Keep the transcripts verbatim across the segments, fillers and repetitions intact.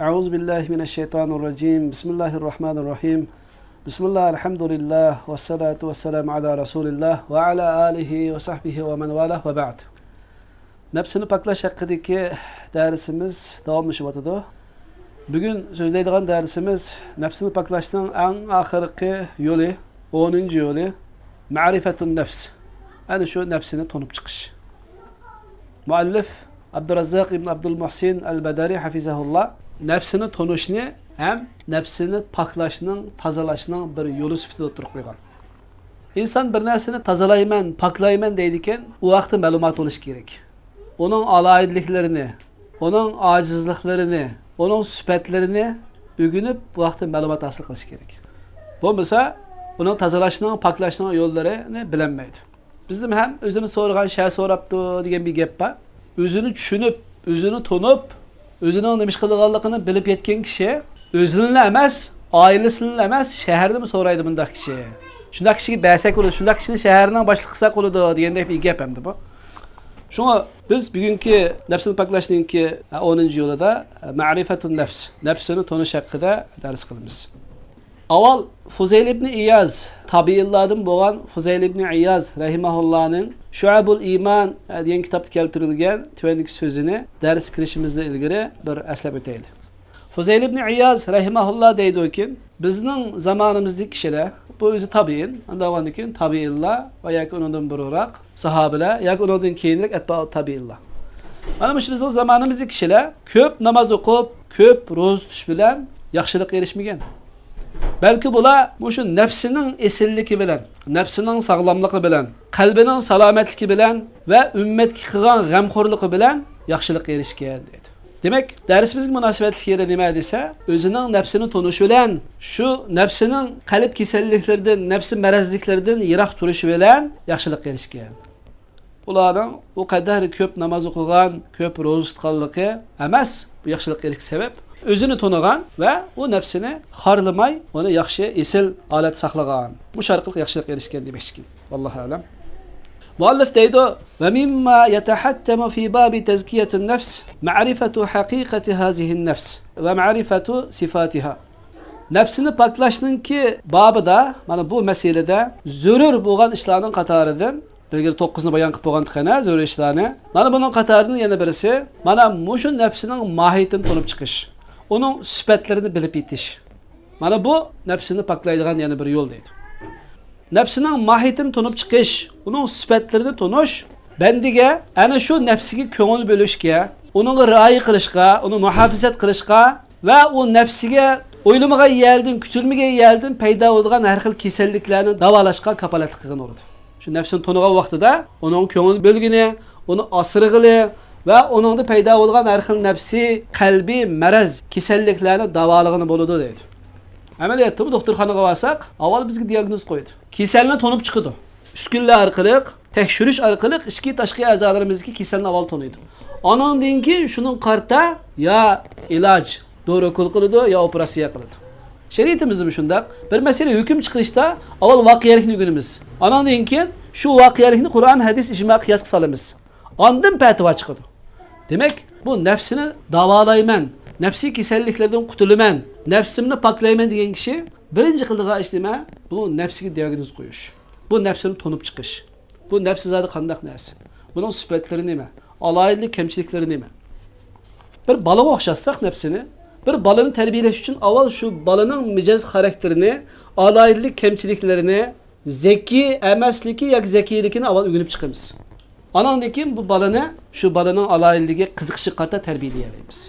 أعوذ بالله من الشيطان الرجيم. بسم الله الرحمن الرحيم. بسم الله، الحمد لله، والصلاة والسلام على رسول الله وعلى آله وصحبه ومن والاه، وبعد. نەپسىنى پاكلاش ھەققىدىكى دەرسىمىز داۋاملىشىۋاتىدۇ. بۈگۈن سۆزلەيدىغان دەرسىمىز نەپسىنى پاكلاشنىڭ ئەڭ ئاخىرقى يولى، ئونىنچى يولى، مەرىفەتۇن نەپس. ئەنە شۇ نەپسىنى تونۇپ چىقىش. مۇئەللىف ئابدۇراززاق ئىبن ئابدۇل مۇھسىن ئەل بەدەرى ھەفىزەھۇللا نەپسىنى تونۇشنى ھەم نەپسىنى پاكلاشنىڭ، تازىلاشنىڭ بىر يولى سۈپىتىدە ئوتتۇرىغا قويغان. ئىنسان بىر نەرسىنى تازىلايمەن، پاكلايمەن دەيدىكەن، ئۇ ۋاقىتتا مەلۇمات بولۇشى كېرەك. ئۇنىڭ ئالاھىدىلىكلىرىنى، ئۇنىڭ ئاجىزلىقلىرىنى، ئۇنىڭ سۈپەتلىرىنى ئۆگىنىپ، بۇ ۋاقىتتا مەلۇمات ھاسىل قىلىشى كېرەك. بولمىسا، ئۇنىڭ تازىلاشنىڭ، پاكلاشنىڭ يوللىرىنى بىلەلمەيدۇ. بىزدىن ھەم «ئۆزىنى سورىغان شەھەر سوراپتۇ» دېگەن بىر گەپ بار. ئۆزىنى چۈشىنىپ، ئۆزىنى تونۇپ، ئۆزىنىڭ نېمە ئىش قىلىدىغانلىقىنى بىلىپ يەتكەن كىشى ئۆزىنىلا ئەمەس، ئائىلىسىنىلا ئەمەس، شەھەرنىمۇ سورايدۇ مۇنداق كىشى. شۇنداق كىشىگە بەرسەك بولىدۇ، شۇنداق كىشىنى شەھەرنىڭ باشلىقى قىلساق بولىدۇ دېگەندەك بىر گەپ ئەمدى بۇ. شۇڭا بىز بۈگۈنكى نەپسىنى پاكلاشنىڭكى ئونىنچى يولىدا مەرىفەتۇن نەپس، نەپسىنى تونۇش ھەققىدە دەرس قىلىمىز. ئاۋۋال فۇزەيل ئىبنى ئىياز، تابىئىنلاردىن بولغان فۇزەيل ئىبنى ئىياز رەھىمەھۇللانىڭ شۇئەبۇل ئىمان دېگەن كىتابتا كەلتۈرۈلگەن تۆۋەندىكى سۆزىنى دەرس كىرىشىمىزدىن ئىلگىرى بىر ئەسلەپ ئۆتەيلى. فۇزەيل ئىبنى ئىياز رەھىمەھۇللا دەيدۇكى، بىزنىڭ زامانىمىزدىكى كىشىلەر، بۇ ئۆزى تابىئىن، ئاندىن كېيىن تابىئىنلار ۋە ياكى ئۇنىڭدىن بۇرۇنراق ساھابىلەر ياكى ئۇنىڭدىن كېيىنرەك ئەتبائۇ تابىئىنلار. مانا مۇشۇ بىزنىڭ زامانىمىزدىكى كىشىلەر كۆپ ناماز ئوقۇپ، كۆپ روزا تۇتۇش بىلەن ياخشىلىققا ئېرىشمىگەن. بەلكى بۇلار مۇشۇ نەپسىنىڭ ئېسىللىكى بىلەن، نەپسىنىڭ ساغلاملىقى بىلەن، قەلبىنىڭ سالامەتلىكى بىلەن ۋە ئۈممەتكە قىلغان غەمخورلۇقى بىلەن ياخشىلىققا ئېرىشكەن دەيدۇ. دېمەك، دەرسىمىزگە مۇناسىۋەتلىك يېرى نېمە دېسە، ئۆزىنىڭ نەپسىنى تونۇشى بىلەن، شۇ نەپسىنىڭ قەلب كېسەللىكلىرىدىن، نەپسى مەرەزلىكلىرىدىن يىراق تۇرۇشى بىلەن ياخشىلىققا ئېرىشكەن. ئۇلارنىڭ ئۇ قەدەر كۆپ ناماز ئوقۇغان، كۆپ روزا تۇتقانلىقى ئەمەس، بۇ ياخشىلىققا ئېرىشىش سەۋەب. ئۆزىنى تونۇغان ۋە ئۇ نەپسىنى خارلىماي، ئۇنى ياخشى، ئېسىل ھالەتتە ساقلىغان. مۇشۇ ئارقىلىق ياخشىلىققا ئېرىشكەن دېمەكچىكەن. ۋاللاھۇ ئەلەم. مۇئەللىف دەيدۇ، ومما يتحتم في باب تزكية النفس معرفة حقيقة هذه النفس ومعرفة صفاتها. نەپسىنى پاكلاشنىڭكى بابىدا، مانا بۇ مەسىلىدە زۆرۈر بولغان ئىشلارنىڭ قاتارىدىن، ئىلگىرى توققۇزنى بايان قىلىپ بولغانتىق قېنى، زۆرۈر ئىشلارنى. مانا بۇنىڭ قاتارىدىن يەنە بىرسى، مانا مۇشۇ نەپسىنىڭ ماھىيىتىنى تونۇپ چىقىش، ئۇنىڭ سۈپەتلىرىنى بىلىپ يېتىش. مانا بۇ نەپسىنى پاكلايدىغان يەنە بىر يول دەيدۇ. نەپسىنىڭ ماھىيىتىنى تونۇپ چىقىش، ئۇنىڭ سۈپەتلىرىنى تونۇش بەندىگە ئەنە شۇ نەپسىگە كۆڭۈل بۆلۈشكە، ئۇنىڭغا رىئايە قىلىشقا، ئۇنى مۇھاپىزەت قىلىشقا ۋە ئۇ نەپسىگە ئويلىمىغان يەردىن، كۈتۈلمىگەن يەردىن پەيدا بولىدىغان ھەر خىل كېسەللىكلەرنى داۋالاشقا كاپالەتلىك قىلغىنى بولىدۇ. شۇ نەپسىنى تونۇغان ۋاقتىدا ئۇنىڭغا كۆڭۈل بۆلگىنى، ئۇنى ئاسرىغىلى ۋە ئۇنىڭدا پەيدا بولغان ھەر خىل نەپسىي، قەلبىي مەرەز، كېسەللىكلەرنى داۋالىغىلى بولىدۇ دەيدۇ. ئەمەلىيەتتىمۇ دوختۇرخانىغا بارساق، ئاۋۋال بىزگە دىئاگنوز قويىدۇ. كېسەلنى تونۇپ چىقىدۇ. ئۈسكۈنىلەر ئارقىلىق، تەكشۈرۈش ئارقىلىق ئىچكى، تاشقى ئەزالىرىمىزدىكى كېسەلنى ئاۋۋال تونۇيدۇ. ئانىڭدىن كېيىن شۇنىڭغا قارىتا يا ئىلاج، دورا ئوكۇل قىلىدۇ يا ئوپېراتسىيە قىلىدۇ. شەرىئىتىمىزدىمۇ شۇنداق. بىر مەسىلە ھۆكۈم چىقىرىشتا ئاۋۋال ۋەقەلىكنى ئۆگىنىمىز. ئانىڭدىن كېيىن شۇ ۋەقەلىكنى قۇرئان، ھەدىس، ئىجما، قىياسقا سالىمىز. ئاندىن پەتىۋا چىقىدۇ. دېمەك، بۇ نەپسىنى داۋالايمەن، نەپسىي كېسەللىكلەردىن قۇتۇلىمەن، نەپسىمنى پاكلايمەن دېگەن كىشى بىرىنچى قىلىدىغان ئىش نېمە؟ بۇ نەپسىگە دىئاگنوز قويۇش. بۇ نەپسىنى تونۇپ چىقىش. بۇ نەپسى زادى قانداق نەرسە؟ بۇنىڭ سۈپەتلىرى نېمە؟ ئالاھىدىلىك، كەمچىلىكلىرى نېمە؟ بىر بالىغا ئوخشاتساق نەپسىنى، بىر بالىنى تەربىيەلەش ئۈچۈن ئاۋۋال شۇ بالىنىڭ مىجەز خاراكتېرىنى، ئالاھىدىلىك، كەمچىلىكلىرىنى، زەكىي ئەمەسلىكى ياكى زەكىيلىكىنى ئاۋۋال ئۆگىنىپ چىقىمىز. ئاناندىن كېيىن بۇ بالىنى شۇ بالىنىڭ ئالاھىدىلىكىگە، قىزىقىشىغا قارىتا تەربىيەلىيەلەيمىز.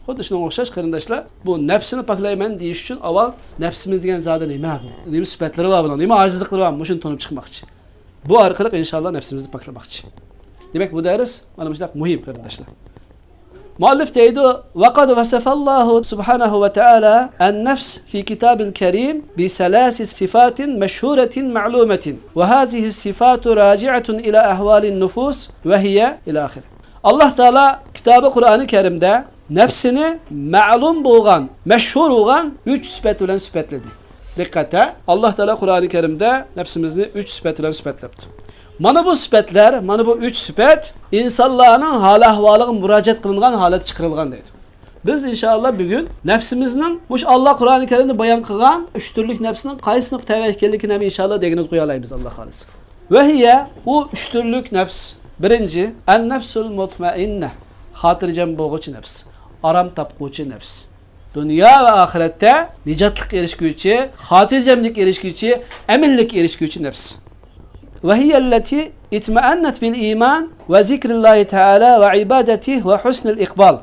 خۇددى شۇنىڭغا ئوخشاش، قېرىنداشلار، بۇ نەپسىنى پاكلايمەن دېيىش ئۈچۈن ئاۋۋال نەپسىمىز دېگەن زادى نېمە؟ نېمە سۈپەتلىرى بار بۇنىڭ؟ نېمە ئاجىزلىقلىرى بار؟ مۇشۇنى تونۇپ چىقماقچى. بۇ ئارقىلىق ئىنشاللا نەپسىمىزنى پاكلىماقچى. دېمەك، بۇ دەرس مانا مۇشۇنداق مۇھىم، قېرىنداشلار. مۇئەللىف دەيدۇ، وقد وصف الله سبحانه وتعالى النفس في كتاب الكريم بثلاث صفات مشهورة معلومة، وهذه الصفات راجعة إلى أحوال النفوس، وهي إلى آخره. ئاللا تائالا كىتابى قۇرئانى كەرىمدە نەپسىنى مەلۇم بولغان، مەشھۇر بولغان ئۈچ سۈپەت بىلەن سۈپەتلىدى. دىققەت ھە، ئاللا تائالا قۇرئانى كەرىمدە نەپسىمىزنى ئۈچ سۈپەت بىلەن سۈپەتلەپتۇ. مانا بۇ سۈپەتلەر، مانا بۇ ئۈچ سۈپەت ئىنسانلارنىڭ ھال-ئەھۋالىغا مۇراجىئەت قىلىنغان ھالەتتە چىقىرىلغان دەيدۇ. بىز ئىنشائاللا بۈگۈن نەپسىمىزنىڭ مۇشۇ ئاللا قۇرئانى كەرىمدە بايان قىلغان ئۈچ تۈرلۈك نەپسنىڭ قايسىنىڭغا تەۋە ئىكەنلىكىنى ھەم ئىنشائاللا دىياگنوز قويالايمىز، ئاللا خالىسا. ۋەھىيە، ئۇ ئۈچ تۈرلۈك نەپس. بىرىنچى، ئەن نەفسۇل مۇتمەئىننە، خاتىرجەم بولغۇچى نەپس، ئارام تاپقۇچى نەپس. دۇنيا ۋە ئاخىرەتتە نىجاتلىققا ئېرىشكۈچى، خاتىرجەملىككە ئېرىشكۈچى، ئەمىنلىككە ئېرىشكۈچى نەپس. ۋەھىيەللەتى ئىتمەئەننەت بىل ئىمان ۋە زىكرىللاھى تەئالا ۋە ئىبادەتىھ ۋە ھۇسنىل ئىقبال.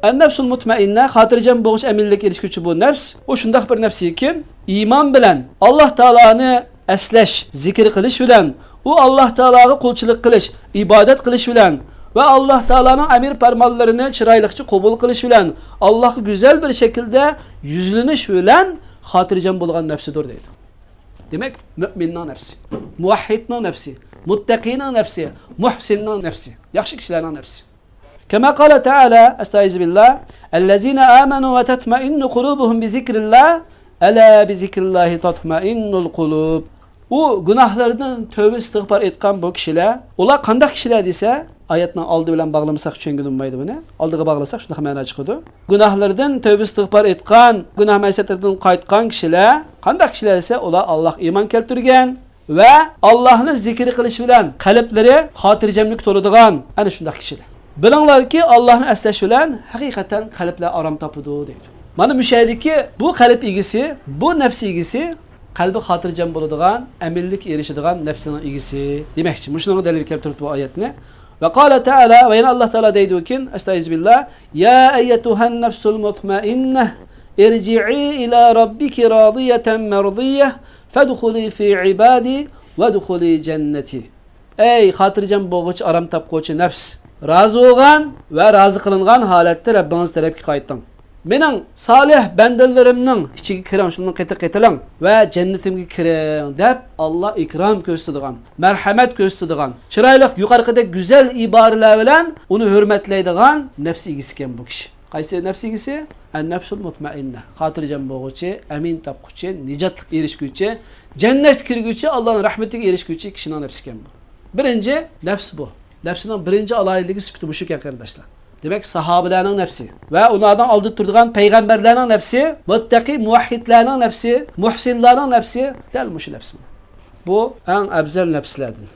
ئەننەفسۇل مۇتمەئىننە، خاتىرجەم بولغۇچ، ئەمىنلىككە ئېرىشكۈچى بۇ نەپس، ئۇ شۇنداق بىر نەپسكىن، ئىمان بىلەن، ئاللا تائالانى ئەسلەش، زىكىر قىلىش بىلەن، ئۇ ئاللا تائالاغا قۇلچىلىق قىلىش، ئىبادەت قىلىش بىلەن ۋە ئاللا تائالانىڭ ئەمىر پەرمانلىرىنى چىرايلىقچە قوبۇل قىلىش بىلەن، ئاللاغا گۈزەل بىر شەكىلدە يۈزلىنىش بىلەن خاتىرجەم بولغان نەپسىدۇر دەيدۇ. دېمەك، مۆمىننىڭ نەپسى، مۇۋەھھىدنىڭ نەپسى، مۇتتەقىنىڭ نەپسى، مۇھسىننىڭ نەپسى، ياخشى كىشىلەرنىڭ نەپسى. كما قال تعالى، أستعيذ بالله، الذين آمنوا وتطمئن قلوبهم بذكر الله، ألا بذكر الله تطمئن القلوب. ئۇ گۇناھلىرىدىن تۆۋبە ئىستىغپار ئېيتقان بۇ كىشىلەر، ئۇلار قانداق كىشىلەر دېسە، ئايەتنىڭ ئالدى بىلەن باغلىمىساق چۈشەنگىلى بولمايدۇ بۇنى. ئالدىغا باغلىساق شۇنداق مەنا چىقىدۇ. گۇناھلىرىدىن تۆۋبە ئىستىغپار ئېيتقان، گۇناھ مەسىيەتلىرىدىن قايتقان كىشىلەر قانداق كىشىلەر دېسە، ئۇلار ئاللاھقا ئىمان كەلتۈرگەن، ۋە ئاللاھنى زىكىر قىلىش بىلەن قەلبلىرى خاتىرجەملىك تولىدىغان ئەنە شۇنداق كىشىلەر. بىلىڭلاركى، ئاللاھنى ئەسلەش بىلەن ھەقىقەتەن قەلبلەر ئارام تاپىدۇ دەيدۇ. مانا مۇشۇ يەردىكى بۇ قەلب ئىگىسى، بۇ نەپس ئىگىسى قەلبى خاتىرجەم بولىدىغان، ئەمىنلىككە ئېرىشىدىغان نەپسنىڭ ئىگىسى دېمەكچى. مۇشۇنىڭغا دەلىل كەلتۈرۈپتۇ بۇ ئايەتنى. ۋە قال تەئالا، ۋە يەنە ئاللاھ تائالا دەيدۇكىن، ئەستەئىزۇ بىللاھ، يا ئەييەتۇھەن نەفسۇل مۇتمەئىننە، ئىرجىئى ئىلا رەببىكى رازىيەتەن مەرزىيە، فەدخۇلى فى ئىبادى ۋەدخۇلى جەننەتى. ئەي خاتىرجەم بولغۇچى، ئارام تاپقۇچى نەپس، رازى بولغان ۋە رازى قىلىنغان ھالەتتە رەببىڭىز تەرەپكە قايتىڭ. مېنىڭ سالىھ بەندىلىرىمنىڭ ئىچىگە كىرىڭ، شۇنىڭ قېتىغا قېتىلىڭ ۋە جەننىتىمگە كىرىڭ دەپ، ئاللا ئىكرام كۆرسىتىدىغان، مەرھەمەت كۆرسىتىدىغان، چىرايلىق، يۇقىرىقىدەك گۈزەل ئىبارىلەر بىلەن ئۇنى ھۆرمەتلەيدىغان نەپس ئىگىسى ئىكەن بۇ كىشى. قايسى نەپس ئىگىسى؟ ئەن نەپسۇل مۇتمەئىننە، خاتىرجەم بولغۇچى، ئەمىن تاپقۇچى، نىجاتلىق ئېرىشكۈچى، جەننەتكە كىرگۈچى، ئاللانىڭ رەھمىتىگە ئېرىشكۈچى كىشىنىڭ نەپسى ئىكەن بۇ. بىرىنچى نەپس بۇ. نەپسىنىڭ بىرىنچى ئالاھىدىلىكى سۈپىتى مۇشۇ ئىكەن، قېرىنداشلار. دېمەك، ساھابىلەرنىڭ نەپسى ۋە ئۇلاردىن ئالدىدا تۇرىدىغان پەيغەمبەرلەرنىڭ نەپسى، مۇتتەقى مۇۋەھھىدلەرنىڭ نەپسى، مۇھسىنلارنىڭ نەپسى دەل مۇشۇ نەپس. بۇ ئەڭ ئەۋزەل نەپسلەردىن.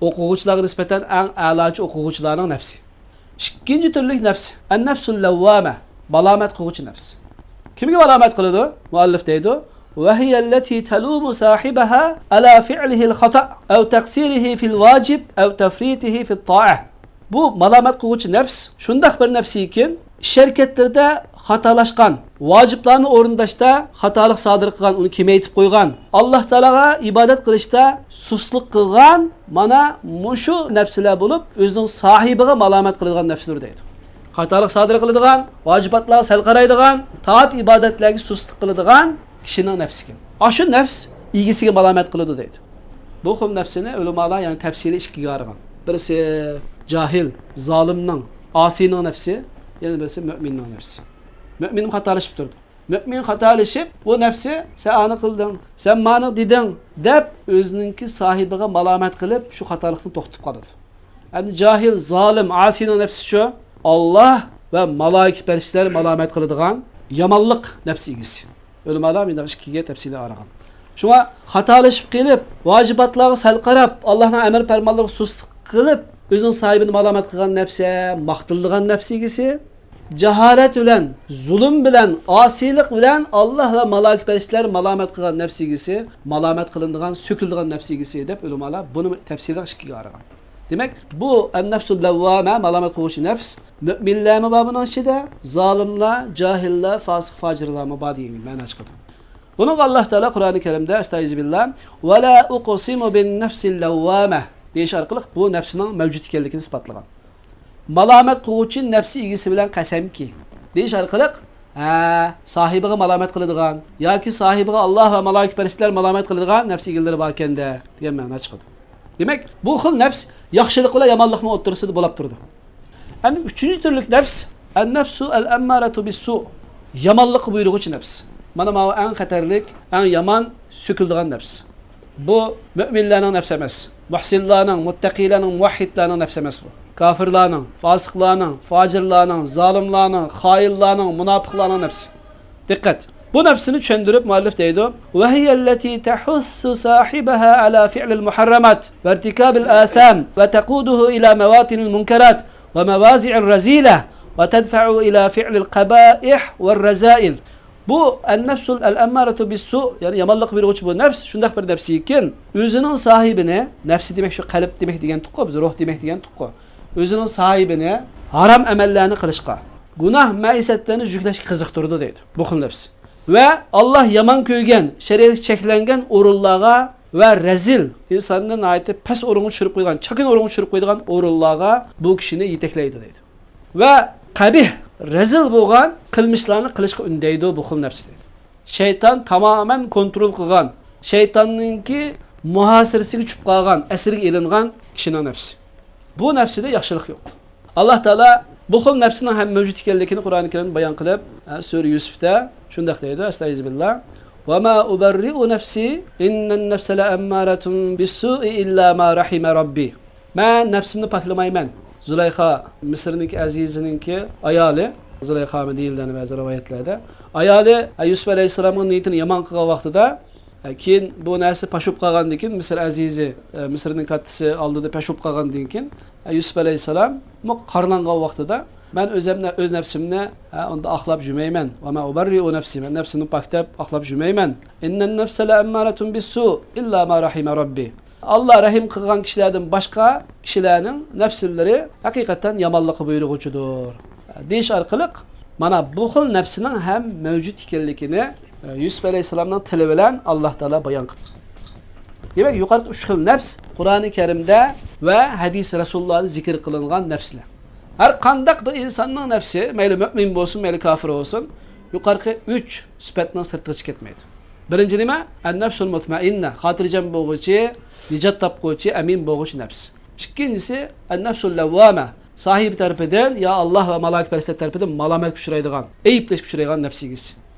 ئوقۇغۇچىلارغا نىسبەتەن ئەڭ ئەلاچى ئوقۇغۇچىلارنىڭ نەپسى. ئىككىنچى تۈرلۈك نەپس، ئەن-نەفسۇل لەۋۋامە، مالامەت قىلغۇچى نەپس. كىمگە مالامەت قىلىدۇ؟ مۇئەللىف دەيدۇ، ۋەھىيەللەتى تەلۇمۇ ساھىبەھا ئەلا فىئلىھىل خاتا، ئەۋ تەقسىرىھى فىل ۋاجىب، ئەۋ تەفرىتىھى فىت تائە. بۇ مالامەت قىلغۇچى نەپس شۇنداق بىر نەپسكىن، ئىش ھەرىكەتلىرىدە خاتالاشقان، ۋاجىپلارنى ئورۇنداشتا خاتالىق سادىر قىلغان، ئۇنى كېمەيتىپ قويغان، ئاللا تائالاغا ئىبادەت قىلىشتا سۇسلۇق قىلغان، مانا مۇشۇ نەپسلەر بولۇپ، ئۆزىنىڭ ساھىبىغا مالامەت قىلىدىغان نەپسلەر دەيدۇ. خاتالىق سادىر قىلىدىغان، ۋاجىباتلارغا سەل قارايدىغان، تائەت ئىبادەتلەرگە سۇسلۇق قىلىدىغان كىشىنىڭ نەپسىكەن. ئاشۇ نەپس ئىگىسىگە مالامەت قىلىدۇ دەيدۇ. بۇ خىل نەپسىنى ئۆلىمالار يەنە تەپسىلىي ئىككىگە ئايرىغان. بىرسى جاھىل، زالىمنىڭ، ئاسىينىڭ نەپسى، يەنە بىرسى مۆمىننىڭ نەپسى. مۆمىن خاتالىشىپ تۇرىدۇ. مۆمىن خاتالىشىپ، بۇ نەپسى، سەن ئانى قىلدىڭ، سەن مانى دېدىڭ، دەپ ئۆزىنىڭكى ساھىبىغا مالامەت قىلىپ، شۇ خاتالىقتىن توختىتىپ قالىدۇ. ئەمدى جاھىل، زالىم، ئاسىينىڭ نەپسىچۇ؟ ئاللا ۋە مالائىكە پەرىشتىلەر مالامەت قىلىدىغان يامانلىق نەپس ئىگىسى. ئۆلىمالار مۇنداق ئىككىگە تەپسىلىي ئايرىغان. شۇڭا خاتالىشىپ قېلىپ، ۋاجىباتلارغا سەل قاراپ، ئاللانىڭ ئەمر پەرمانلىرىغا سۇسلۇق قىلىپ، ئۆزىنىڭ ساھىبىنى مالامەت قىلغان نەپسى، ماختىلىدىغان نەپس ئىگىسى. جاھالەت بىلەن، زۇلۇم بىلەن، ئاسىيلىق بىلەن ئاللا ۋە مالائىكە پەرىشتىلەر مالامەت قىلغان نەپس ئىگىسى، مالامەت قىلىنىدىغان، سۆكۈلىدىغان نەپس ئىگىسى دەپ ئۆلىمالار بۇنى تەپسىلىي ئىككىگە ئايرىغان. دېمەك، بۇ ئەن-نەفسۇل لەۋۋامە، مالامەت قىلغۇچى نەپس، مۆمىنلەرمۇ بار بۇنىڭ ئىچىدە، زالىملار، جاھىللار، فاسىق، فاجىرلارمۇ بار دېگەن مەنا چىقىدۇ. بۇنىڭغا ئاللا تائالا قۇرئانى كەرىمدە، ئەستەئىزۇ بىللا، ۋە لا ئۇقسىمۇ بىن نەفسىل لەۋۋامە دېيىش ئارقىلىق بۇ نەپسنىڭ مەۋجۇت ئىكەنلىكىنى ئىسپاتلىغان. مالامەت قىلغۇچى نەپسى ئىگىسى بىلەن قەسەمكى دېيىش ئارقىلىق، ھە، ساھىبىغا مالامەت قىلىدىغان ياكى ساھىبىغا ئاللا ۋە مالائىكە پەرىشتىلەر مالامەت قىلىدىغان نەپس ئىگىلىرى باركەندە دېگەن مەنا چىقىدۇ. دېمەك، بۇ خىل نەپس ياخشىلىق بىلەن يامانلىقنىڭ ئوتتۇرىسىدا بولاپ تۇرىدۇ. ئەمدى ئۈچىنچى تۈرلۈك نەپس، ئەن-نەفسۇ ئەل-ئەممارەتۇ بىسسۇ، يامانلىققا بۇيرۇغۇچى نەپس. مانا ماۋۇ ئەڭ خەتەرلىك، ئەڭ يامان سۆكۈلىدىغان نەپس. بۇ مۆمىنلەرنىڭ نەپسى ئەمەس. مۇھسىنلارنىڭ، مۇتتەقىيلەرنىڭ، مۇۋەھھىدلارنىڭ نەپسى ئەمەس بۇ. كاپىرلارنىڭ، فاسىقلارنىڭ، فاجىرلارنىڭ، زالىملارنىڭ، خائىنلارنىڭ، مۇناپىقلارنىڭ نەپسى. دىققەت! بۇ نەپسىنى چۈشەندۈرۈپ، مۇئەللىپ دەيدۇ: وهي التي تحث صاحبها على فعل المحرمات وارتكاب الآثام وتقوده إلى مواطن المنكرات ومواضع الرذيلة وتدفع إلى فعل القبائح والرذائل. بۇ النفس الأمارة بالسوء، يەنى يامانلىققا بۇيرۇغۇچى بۇ نەپس شۇنداق بىر نەپسكىن، ئۆزىنىڭ ساھىبىنى، نەپسى دېمەك شۇ قەلب دېمەك دېگەنتۇققۇ، بىز روھ دېمەك دېگەنتۇققۇ، ئۆزىنىڭ ساھىبىنى ھارام ئەمەللەرنى قىلىشقا، گۇناھ مەئسىيەتلەرنى يۈكلەشكە قىزىقتۇرىدۇ دەيدۇ بۇ خىل نەپس. ۋە ئاللاھ يامان كۆرگەن، شەرىئەتكە چەكلەنگەن ئورۇنلارغا ۋە رەزىل، ئىنساننى ناھايىتى پەس ئورۇنغا چۈشۈرۈپ قويىدىغان، چاكىنا ئورۇنغا چۈشۈرۈپ قويىدىغان ئورۇنلارغا بۇ كىشىنى يېتەكلەيدۇ دەيدۇ. ۋە قەبىھ، رەزىل بولغان قىلمىشلارنى قىلىشقا ئۈندەيدۇ بۇ خىل نەپس دەيدۇ. شەيتان تامامەن كونترول قىلغان، شەيتاننىڭكى مۇھاسىرىسىگە چۈشۈپ قالغان، ئەسىرگە ئېلىنغان كىشىنىڭ نەپسى. بۇ نەپسىدە ياخشىلىق يوق. ئاللاھ تائالا بۇ خىل نەپسىنىڭ ھەم مەۋجۇت ئىكەنلىكىنى قۇرئانى كەرىمدە بايان قىلىپ، ھە، سۈرە يۈسۈفتە شۇنداق دەيدۇ، ئەستەئىزۇبىللاھ. وما أبرئ نفسي إن النفس لأمارة بالسوء إلا ما رحم ربي. مەن نەپسىمنى پاكلىمايمەن. زۇلەيخا، مىسىرنىڭكى ئەزىزىنىڭكى ئايالى، زۇلەيخامۇ دېيىلىدۇ بەزى رىۋايەتلەردە. ئايالى، ھە، يۈسۈپ ئەلەيھىسسالامنىڭ نىيىتىنى يامان قىلغان ۋاقتىدا، ھە، كېيىن بۇ نەرسە پاش بولۇپ قالغاندىن كېيىن، مىسىر ئەزىزى، ھە، مىسىرنىڭ كاتتىسى ئالدىدا پاش بولۇپ قالغاندىن كېيىن، ھە، يۈسۈپ ئەلەيھىسسالام قارىلانغان ۋاقتىدا، مەن ئۆزۈمنى، ئۆز نەپسىمنى، ھە، ئۇندا ئاقلاپ يۈرمەيمەن. وما أبرئ نفسي، مەن نەپسىمنى پاكلاپ، ئاقلاپ يۈرمەيمەن. إن النفس لأمارة بالسوء إلا ما رحم ربي. ئاللاھ رەھىم قىلغان كىشىلەردىن باشقا كىشىلەرنىڭ نەپسلىرى ھەقىقەتەن يامانلىققا بۇيرۇغۇچىدۇر، دېيىش ئارقىلىق مانا بۇ خىل نەپسنىڭ ھەم مەۋجۇت ئىكەنلىكىنى، ئە، يۈسۈپ ئەلەيھىسسالامنىڭ تىلى بىلەن ئاللاھ تائالا بايان قىلدى. دېمەك، يۇقىرىقى ئۈچ خىل نەپس قۇرئانى كەرىمدە ۋە ھەدىس رەسۇلۇللاھدا زىكىر قىلىنغان نەپسلەر. ھەر قانداق بىر ئىنساننىڭ نەپسى، مەيلى مۆمىن بولسۇن، مەيلى كاپىر بولسۇن، يۇقىرىقى ئۈچ سۈپەتنىڭ سىرتىغا چىقىپ كەتمەيدۇ. بىرىنچى نېمە؟ ئەن نەپسۇل مۇتمەئىننە، خاتىرجەم بولغۇچى، نىجات تاپقۇچى، ئەمىن بولغۇچى نەپس. ئىككىنچىسى، ئەن نەپسۇل لەۋۋامە، ساھىبى تەرىپىدىن، يا ئاللاھ ۋە مالايىكە پەرىشتىلەر تەرىپىدىن مالامەتكە ئۇچرايدىغان، ئەيىبلەشكە ئۇچرايدىغان نەپس ئىگىسى.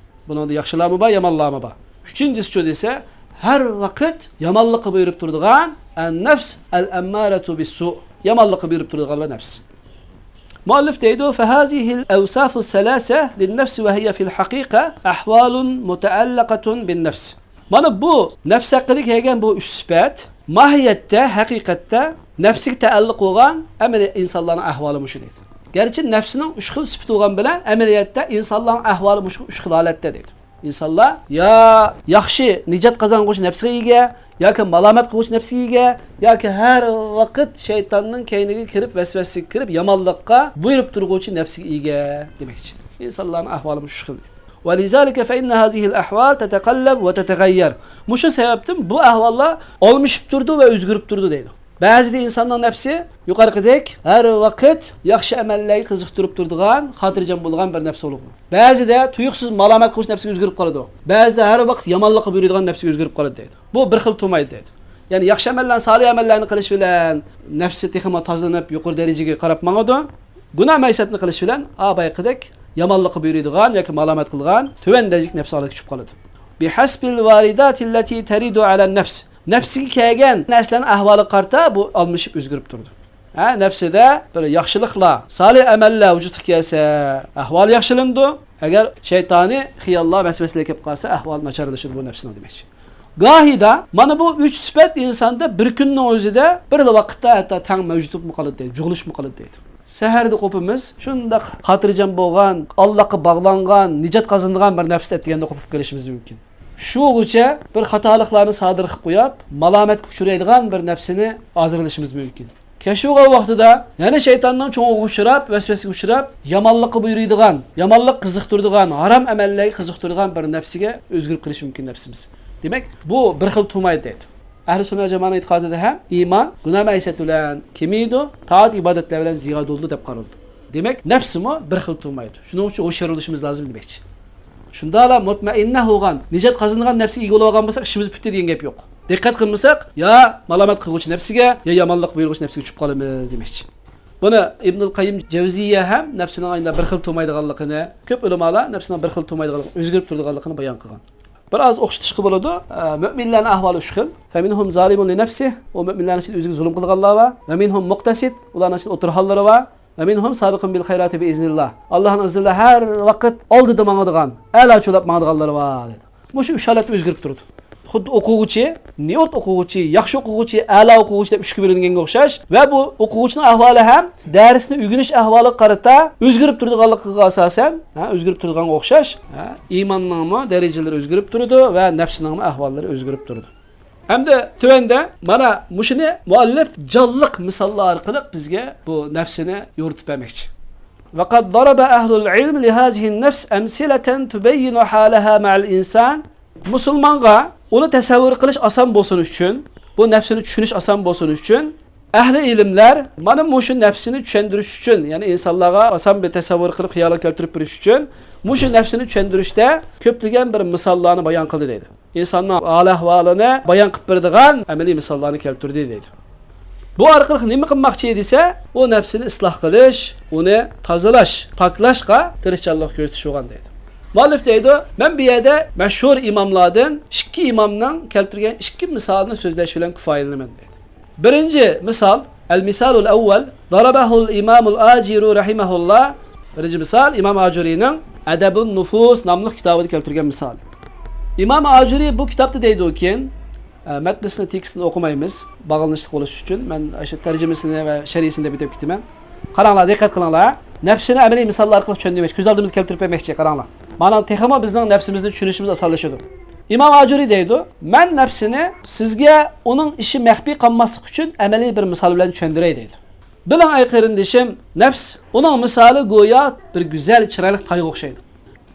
بۇنىڭدا ياخشىلارمۇ بار، يامانلارمۇ بار. ئۈچىنچىسىچۇ دېسە، ھەر ۋاقىت يامانلىققا بۇيرۇپ تۇرىدىغان، ئەن نەپس ئەل ئەممارەتۇ بىسسۇ، يامانلىققا بۇيرۇپ تۇرىدىغان نەپس. مۇئەللىف دەيدۇ، فهذه الأوصاف الثلاثة للنفس وهي في الحقيقة أحوال متعلقة بالنفس. مانا بۇ نەپس ھەققىدە كەلگەن بۇ ئۈچ سۈپەت ماھىيەتتە، ھەقىقەتتە نەپسكە تەئەللۇق بولغان ئەمەلىي ئىنسانلارنىڭ ئەھۋالى مۇشۇ دەيدۇ. گەرچە نەپسنىڭ ئۈچ خىل سۈپىتى بولغان بىلەن، ئەمەلىيەتتە ئىنسانلارنىڭ ئەھۋالى مۇشۇ ئۈچ خىل ھالەتتە دەيدۇ. ئىنسانلار يا ياخشى نىجات قازانغۇچى نەپسىگە ئىگە، ياكى مالامەت قىلغۇچى نەپسىگە ئىگە، ياكى ھەر ۋاقىت شەيتاننىڭ كەينىگە كىرىپ، ۋەسۋەسىگە كىرىپ، يامانلىققا بۇيرۇپ تۇرغۇچى نەپسىگە ئىگە دېمەكچى. ئىنسانلارنىڭ ئەھۋالى مۇشۇ خىل. ولذلك فإن هذه الأحوال تتقلب وتتغير. مۇشۇ سەۋەبتىن بۇ ئەھۋاللار ئالمىشىپ تۇرىدۇ ۋە ئۆزگىرىپ تۇرىدۇ دەيدۇ. بەزىدە ئىنساننىڭ نەپسى يۇقىرىقىدەك ھەر ۋاقىت ياخشى ئەمەللەرگە قىزىقتۇرۇپ تۇرىدىغان، خاتىرجەم بولىدىغان بىر نەپس بولىدۇ. بەزىدە تۇيۇقسىز مالامەت قىلغۇچى نەپسىگە ئۆزگىرىپ قالىدۇ. بەزىدە ھەر ۋاقىت يامانلىققا بۇيرۇيدىغان نەپسىگە ئۆزگىرىپ قالىدۇ دەيدۇ. بۇ بىر خىل تۇمايدۇ دەيدۇ. يەنى ياخشى ئەمەللەرنى، سالىھ ئەمەللەرنى قىلىش بىلەن نەپسى تېخىمۇ تازىلىنىپ، يۇقىرى دەرىجىگە قاراپ ماڭىدۇ. گۇناھ مەئسىيەتنى قىلىش بىلەن، ئا، بايىقىدەك يامانلىققا بۇيرۇيدىغان ياكى مالامەت قىلغان تۆۋەن دەرىجىلىك نەپس ھالەتكە چۈشۈپ قالىدۇ. بحسب الواردات التي ترد على النفس. نەپسىگە كەلگەن نەرسىلەرنىڭ ئەھۋالىغا قارىتا بۇ ئالمىشىپ ئۆزگىرىپ تۇرىدۇ. ھە، نەپسىدە بىر ياخشىلىقلار، سالىھ ئەمەللەر ۋۇجۇدقا كەلسە، ئەھۋال ياخشىلىنىدۇ. ئەگەر شەيتانىي خىياللار، ۋەسۋەسىلەر كېلىپ قالسا، ئەھۋال ناچارلىشىدۇ بۇ نەپسنىڭ دېمەكچى. گاھىدا مانا بۇ ئۈچ سۈپەت ئىنساندا بىر كۈننىڭ ئۆزىدە، بىرلا ۋاقىتتا ھەتتا تەڭ مەۋجۇت بولۇپمۇ قالىدۇ، جۇغلىشىپمۇ قالىدۇ دەيدۇ. سەھەردە قوپىمىز، شۇنداق خاتىرجەم بولغان، ئاللاغا باغلانغان، نىجات قازىنىدىغان بىر نەپس ئەتىگەندە قوپۇپ قېلىشىمىز مۇمكىن. شۇغىچە بىر خاتالىقلارنى سادىر قىلىپ قويۇپ، مالامەتكە ئۇچرايدىغان بىر نەپسنى ھازىرلىشىمىز مۇمكىن. كەچ بولغان ۋاقتىدا يەنە شەيتاننىڭ چوڭىغا ئۇچراپ، ۋەسۋەسىگە ئۇچراپ، يامانلىققا بۇيرۇيدىغان، يامانلىق قىزىقتۇرىدىغان، ھارام ئەمەللەرگە قىزىقتۇرىدىغان بىر نەپسىگە ئۆزگىرىپ قېلىشى مۇمكىن نەپسىمىز. دېمەك، بۇ بىر خىل تۇمايدۇ دەيدۇ. ئەھلى سۈننە ۋەل جامائەنىڭ ئېتىقادىدا ھەم ئىمان گۇناھ مەئسىيەت بىلەن كېمىيىدۇ، تائەت ئىبادەتلەر بىلەن زىيادە بولىدۇ دەپ قارىلىدۇ. دېمەك، نەپسىمۇ بىر خىل تۇمايدۇ. شۇنىڭ ئۈچۈن ھوشيار بولۇشىمىز لازىم دېمەكچى. شۇنداقلا مۇتمەئىننە بولغان، نىجات قازىنىدىغان نەپسكە ئىگە بولۇۋالغان بولساق، ئىشىمىز پۈتتى دېگەن گەپ يوق. دىققەت قىلمىساق، يا مالامەت قىلغۇچى نەپسىگە، يا يامانلىق بۇيرۇغۇچى نەپسىگە چۈشۈپ قالىمىز دېمەكچى. بۇنى ئىبنۇل قەييىم جەۋزىيە ھەم نەپسىنىڭ ئاينىدا بىر خىل تۇمايدىغانلىقىنى، كۆپ ئۆلىمالار نەپسىنىڭ بىر خىل تۇمايدىغانلىقىنى، ئۆزگىرىپ تۇرىدىغانلىقىنى بايان قىلغان. بىر ئاز ئوخشىتىشقا بولىدۇ. ئە، مۆمىنلەرنىڭ ئەھۋالى ئۈچ خىل. فَمِنْهُمْ ظَالِمٌ لِنَفْسِهِ، ئۇ مۆمىنلەرنىڭ ئىچىدە ئۆزىگە زۇلۇم قىلغانلار بار. وَمِنْهُمْ مُقْتَصِدٌ، ئۇلارنىڭ ئىچىدە ئوتتۇرا ھاللىرى بار. وَمِنْهُمْ سَابِقٌ بِالْخَيْرَاتِ بِإِذْنِ اللَّهِ، ئاللاھنىڭ ئىزنى بىلەن ھەر ۋاقىت ئالدىدا ماڭىدىغان، ئەلا چولاپ ماڭىدىغانلىرى بار، دېدى. مۇشۇ ئۈچ ھالەتتە ئۆزگىرىپ تۇرىدۇ. خۇددى ئوقۇغۇچى، نېمەت ئوقۇغۇچى، ياخشى ئوقۇغۇچى، ئەلا ئوقۇغۇچى دەپ ئۈچكە بۆلۈنگەنگە ئوخشاش ۋە بۇ ئوقۇغۇچىنىڭ ئەھۋالى ھەم دەرسنى ئۆگىنىش ئەھۋالىغا قارىتا ئۆزگىرىپ تۇرىدىغانلىقىغا ئاساسەن، ھە، ئۆزگىرىپ تۇرىدىغانغا ئوخشاش، ھە، ئىماننىڭمۇ دەرىجىلىرى ئۆزگىرىپ تۇرىدۇ ۋە نەپسىنىڭمۇ ئەھۋاللىرى ئۆزگىرىپ تۇرىدۇ. ھەمدە تۆۋەندە مانا مۇشۇنى مۇئەللىپ جانلىق مىساللار ئارقىلىق بىزگە بۇ نەپسىنى يورۇتۇپ بەرمەكچى. وَقَدْ ضَرَبَ أَهْلُ الْعِلْمِ لِهَذِهِ النَّفْسِ أَمْثِلَةً تُبَيِّنُ حَالَهَا مَعَ الْإِنْسَانِ. مۇسۇلمانغا ئۇنى تەسەۋۋۇر قىلىش ئاسان بولسۇن ئۈچۈن، بۇ نەپسىنى چۈشىنىش ئاسان بولسۇن ئۈچۈن، ئەھلى ئىلىملەر مانا مۇشۇ نەپسىنى چۈشەندۈرۈش ئۈچۈن، يەنى ئىنسانلارغا ئاسان بىر تەسەۋۋۇر قىلىپ خىيالغا كەلتۈرۈپ بېرىش ئۈچۈن، مۇشۇ نەپسىنى چۈشەندۈرۈشتە كۆپلىگەن بىر مىساللارنى بايان قىلدى دەيدۇ. ئىنساننىڭ ھال-ئەھۋالىنى بايان قىلىپ بېرىدىغان ئەمەلىي مىساللارنى كەلتۈردى دەيدۇ. بۇ ئارقىلىق نېمە قىلماقچى دېسە، ئۇ نەپسىنى ئىسلاھ قىلىش، ئۇنى تازىلاش، پاكلاشقا تىرىشچانلىق كۆرسىتىش بولغان دەيدۇ. مۇئەللىپ دەيدۇ، مەن بۇ يەردە مەشھۇر ئىماملاردىن ئىككى ئىمامنىڭ كەلتۈرگەن ئىككى مىسالىنى سۆزلەش بىلەن كۇپايىلىنىمەن دەيدۇ. بىرىنچى مىسال، المثال الأول، ضربه الإمام الآجري رحمه الله. بىرىنچى مىسال ئىمام ئاجۇرىنىڭ ئەدەبۇن نۇفۇس ناملىق كىتابىدا كەلتۈرگەن مىسال. ئىمام ئاجۇرى بۇ كىتابتا دەيدۇكى، ئە، مەتنىسىنى تېكىستىنى ئوقۇمايمىز، باغلىنىشلىق بولۇش ئۈچۈن مەن ئاشۇ تەرجىمىسىنى ۋە شەرھىسىنى دەپ ئۆتۈپ كېتىمەن. قاراڭلار، دىققەت قىلىڭلار. نەپسىنى ئەمەلىي مىساللار ئارقىلىق چۈشەندۈرمەكچى، كۆز ئالدىمىزغا كەلتۈرۈپ بەرمەكچى. قاراڭلار. مانا تېخىمۇ بىزنىڭ نەپسىمىزنى چۈشىنىشىمىز ئاسانلىشىدۇ. ئىمام ئاجۇرى دەيدۇ، مەن نەپسىنى سىزگە ئۇنىڭ ئىشى مەخپىي قالماسلىقى ئۈچۈن ئەمەلىي بىر مىسال بىلەن چۈشەندۈرەي دەيدۇ. بىلىڭ ئەي قېرىندىشىم، نەپس، ئۇنىڭ مىسالى گويا بىر گۈزەل، چىرايلىق تايغا ئوخشايدۇ.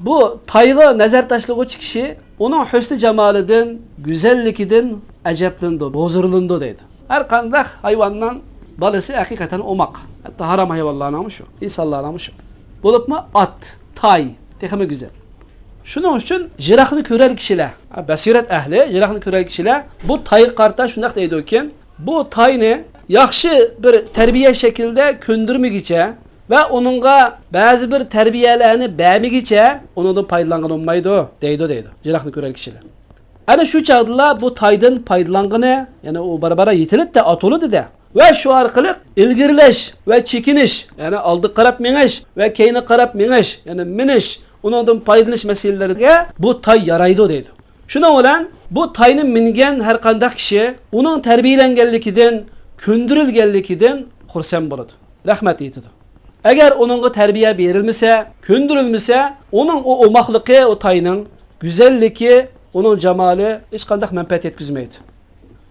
بۇ تايغا نەزەر تاشلىغۇچى كىشى ئۇنىڭ ھۆسنى جامالىدىن، گۈزەللىكىدىن ئەجەبلىنىدۇ، ھۇزۇرلىنىدۇ دەيدۇ. ھەر قانداق ھايۋاننىڭ بالىسى ھەقىقەتەن ئوماق. ھەتتا ھارام ھايۋانلارنىڭمۇ شۇ، ئىنسانلارنىڭمۇ شۇ. بولۇپمۇ ئات، تاي تېخىمۇ گۈزەل. شۇنىڭ ئۈچۈن يىراقنى كۆرەر كىشىلەر، بەسىرەت ئەھلى، يىراقنى كۆرەر كىشىلەر بۇ تايغا قارىتا شۇنداق دەيدۇكى، بۇ تاينى ياخشى بىر تەربىيە شەكلىدە كۆندۈرمىگىچە ۋە ئۇنىڭغا بەزى بىر تەربىيەلەرنى بەرمىگىچە ئۇنىڭدىن پايدىلانغىلى بولمايدۇ، دەيدۇ، دەيدۇ يىراقنى كۆرەر كىشىلەر. ئەنە شۇ چاغدىلا بۇ تايدىن پايدىلانغىنى، يەنى ئۇ بارا-بارا يېتىلىدۇ-دە، ئاتۇلىدۇ-دە. ۋە شۇ ئارقىلىق ئىلگىرىلەش ۋە چېكىنىش، يەنى ئالدىغا قاراپ مېڭىش ۋە كەينىگە قاراپ مېڭىش، يەنى مىنىش، ئۇنىڭدىن پايدىلىنىش مەسىلىلىرىگە بۇ تاي يارايدۇ دەيدۇ. شۇنىڭ بىلەن بۇ تاينى مىنگەن ھەر قانداق كىشى ئۇنىڭ تەربىيىلەنگەنلىكىدىن، كۆندۈرۈلگەنلىكىدىن خۇرسەن بولىدۇ، رەھمەت ئېيتىدۇ. ئەگەر ئۇنىڭغا تەربىيە بېرىلمىسە، كۆندۈرۈلمىسە، ئۇنىڭ ئۇ ئوماقلىقى، ئۇ تاينىڭ گۈزەللىكى، ئۇنىڭ جامالى ھېچقانداق مەنپەئەت يەتكۈزمەيدۇ.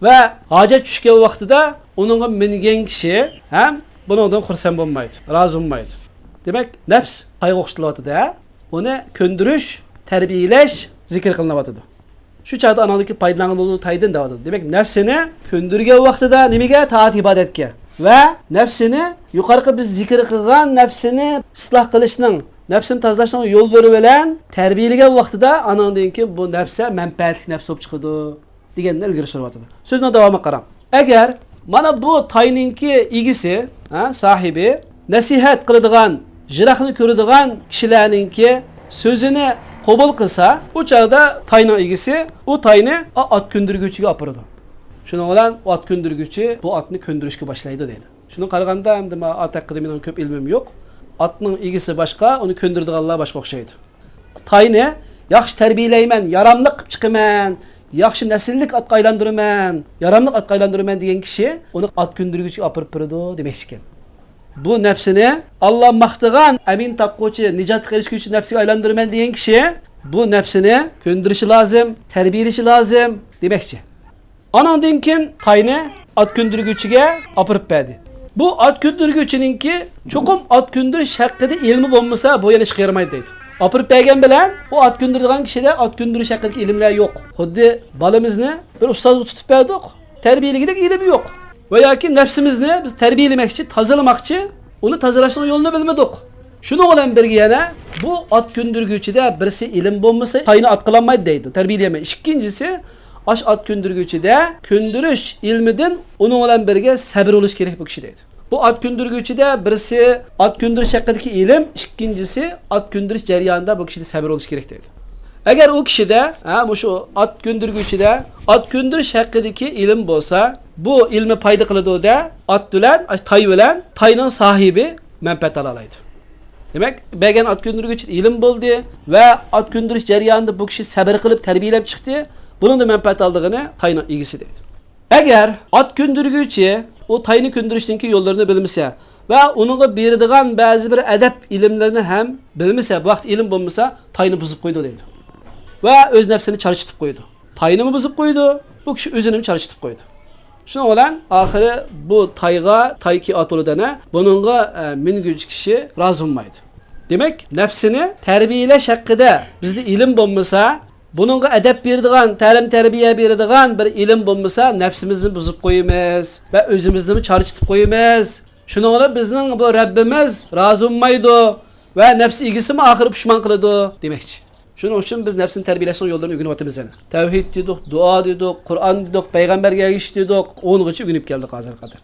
ۋە ھاجەت چۈشكەن ۋاقتىدا ئۇنىڭغا مىنگەن كىشى ھەم بۇنىڭدىن خۇرسەن بولمايدۇ، رازى بولمايدۇ. دېمەك، نەپس تايغا ئوخشىتىلىۋاتىدۇ، ھە؟ ئۇنى كۆندۈرۈش، تەربىيەلەش زىكىر قىلىنىۋاتىدۇ. شۇ چاغدا ئاناڭدىكى پايدىلانغىلى تايدىن دەۋاتىدۇ. دېمەك، نەپسىنى كۆندۈرگەن ۋاقتىدا نېمىگە؟ تائەت ئىبادەتكە. ۋە نەپسىنى يۇقىرىقى بىز زىكىر قىلغان نەپسىنى ئىسلاھ قىلىشنىڭ، نەپسىنى تازىلاشنىڭ يوللىرى بىلەن تەربىيەلىگەن ۋاقتىدا ئاناڭدىن كېيىن بۇ نەپسە مەنپەئەتلىك نەپس بولۇپ چىقىدۇ. دېگەننى ئىلگىرى سۈرۈۋاتىدۇ. سۆزنىڭ داۋامىغا قاراڭ. ئەگەر مانا بۇ تاينىڭكى ئىگىسى، ھە، ساھىبى، نەسىھەت قىلىدىغان، يىراقنى كۆرىدىغان كىشىلەرنىڭكى سۆزىنى قوبۇل قىلسا، ئۇ چاغدا تاينىڭ ئىگىسى ئۇ تاينى ئا-، ئات كۆندۈرگۈچىگە ئاپىرىدۇ. شۇنىڭ بىلەن ئات كۆندۈرگۈچى بۇ ئاتنى كۆندۈرۈشكە باشلايدۇ دەيدۇ. شۇنىڭغا قارىغاندا، ئەمدى مانا ئات ھەققىدە مېنىڭ كۆپ ئىلمىم يوق. ئاتنىڭ ئىگىسى باشقا، ئۇنى كۆندۈرىدىغانلار باشقا ئوخشايدۇ. تاينى ياخشى تەربىيەلەيمەن، ياراملىق قىلىپ چىقىمەن، ياخشى نەسىللىك ئاتقا ئايلاندۇرىمەن، ياراملىق ئاتقا ئايلاندۇرىمەن دېگەن كىشى ئۇنى ئات كۆندۈرگۈچىگە ئاپىرىپ بېرىدۇ دېمەكچىكەن. بۇ نەپسىنى ئاللا ماختىغان، ئەمىن تاپقۇچى، نىجاتقا ئېرىشكۈچى نەپسىگە ئايلاندۇرىمەن دېگەن كىشى بۇ نەپسىنى كۆندۈرۈشى لازىم، تەربىيەلىشى لازىم دېمەكچى. ئانىڭدىن كېيىن تاينى ئات كۆندۈرگۈچىگە ئاپىرىپ بەردى. بۇ ئات كۆندۈرگۈچىنىڭكى چوقۇم ئات كۆندۈرۈش ھەققىدە ئىلمى بولمىسا، بۇ يەنە ئىشقا يارىمايدۇ دەيدۇ. ئاپىرىپ بەرگەن بىلەن ئۇ ئات كۆندۈرىدىغان كىشىدە ئات كۆندۈرۈش ھەققىدىكى ئىلىملەر يوق. خۇددى بالىمىزنى بىر ئۇستازغا تۇتۇپ بەردۇق، تەربىيەلىگۈدەك ئىلىم يوق. ۋە ياكى نەپسىمىزنى بىز تەربىيەلىمەكچى، تازىلىماقچى، ئۇنى تازىلاشنىڭ يولىنى بىلمىدۇق. شۇنىڭ بىلەن بىرگە يەنە بۇ ئات كۆندۈرگۈچىدە بىرسى ئىلىم بولمىسا، تاينى ئات قىلالمايدۇ دەيدۇ، تەربىيەلىيەلمەيدۇ. ئىككىنچىسى، ئاشۇ ئات كۆندۈرگۈچىدە كۆندۈرۈش ئىلمىدىن ئۇنىڭ بىلەن بىرگە سەبرى بولۇش كېرەك بۇ كىشى دەيدۇ. بۇ ئات كۆندۈرگۈچىدە بىرسى ئات كۆندۈرۈش ھەققىدىكى ئىلىم، ئىككىنچىسى ئات كۆندۈرۈش جەريانىدا بۇ كىشىدە سەبرى بولۇش كېرەك دەيدۇ. ئەگەر ئۇ كىشىدە، ھە، مۇشۇ ئات كۆندۈرگۈچىدە ئات كۆندۈرۈش ھەققىدىكى ئىلىم بولسا، بۇ ئىلمى پايدا قىلىدۇ-دە، ئات بىلەن، تاي بىلەن، تاينىڭ ساھىبى مەنپەئەت ئالالايدۇ. دېمەك، بەرگەن ئات كۆندۈرگۈچىدە ئىلىم بولدى ۋە ئات كۆندۈرۈش جەريانىدا بۇ كىشى سەبىر قىلىپ تەربىيەلەپ چىقتى، بۇنىڭدا مەنپەئەت ئالىدىغىنى تاينىڭ ئىگىسى دەيدۇ. ئەگەر ئات كۆندۈرگۈچى ئۇ تاينى كۆندۈرۈشنىڭكى يوللىرىنى بىلمىسە ۋە ئۇنىڭغا بېرىدىغان بەزى بىر ئەدەپ ئىلىملىرىنى ھەم بىلمىسە، بۇ ھەقتە ئىلىم بولمىسا، تاينى بۇزۇپ قويىدۇ دەيدۇ. ۋە ئۆز نەپسىنى چارچىتىپ قويىدۇ. تاينىمۇ بۇزۇپ قويىدۇ، بۇ كىشى ئۆزىنىمۇ چارچىتىپ قويىدۇ. شۇنىڭ بىلەن ئاخىرى بۇ تايغا، تايكى ئات بولىدۇ ئەنە، بۇنىڭغا، ئە، مىنگۈچى كىشى رازى بولمايدۇ. دېمەك، نەپسىنى تەربىيەلەش ھەققىدە بىزدە ئىلىم بولمىسا، بۇنىڭغا ئەدەپ بېرىدىغان، تەلىم-تەربىيە بېرىدىغان بىر ئىلىم بولمىسا، نەپسىمىزنى بۇزۇپ قويىمىز ۋە ئۆزىمىزنىمۇ چارچىتىپ قويىمىز. شۇنىڭ بىلەن بىزنىڭ بۇ رەببىمىز رازى بولمايدۇ ۋە نەپس ئىگىسىمۇ ئاخىرى پۇشمان قىلىدۇ دېمەكچى. شۇنىڭ ئۈچۈن بىز نەپسىنى تەربىيەلەشنىڭ يوللىرىنى ئۆگىنىۋاتىمىز يەنە. تەۋھىد دېدۇق، دۇئا دېدۇق، قۇرئان دېدۇق، پەيغەمبەرگە ئەگىشىش دېدۇق، ئونغىچە ئۆگىنىپ كەلدۇق ھازىرغا قەدەر.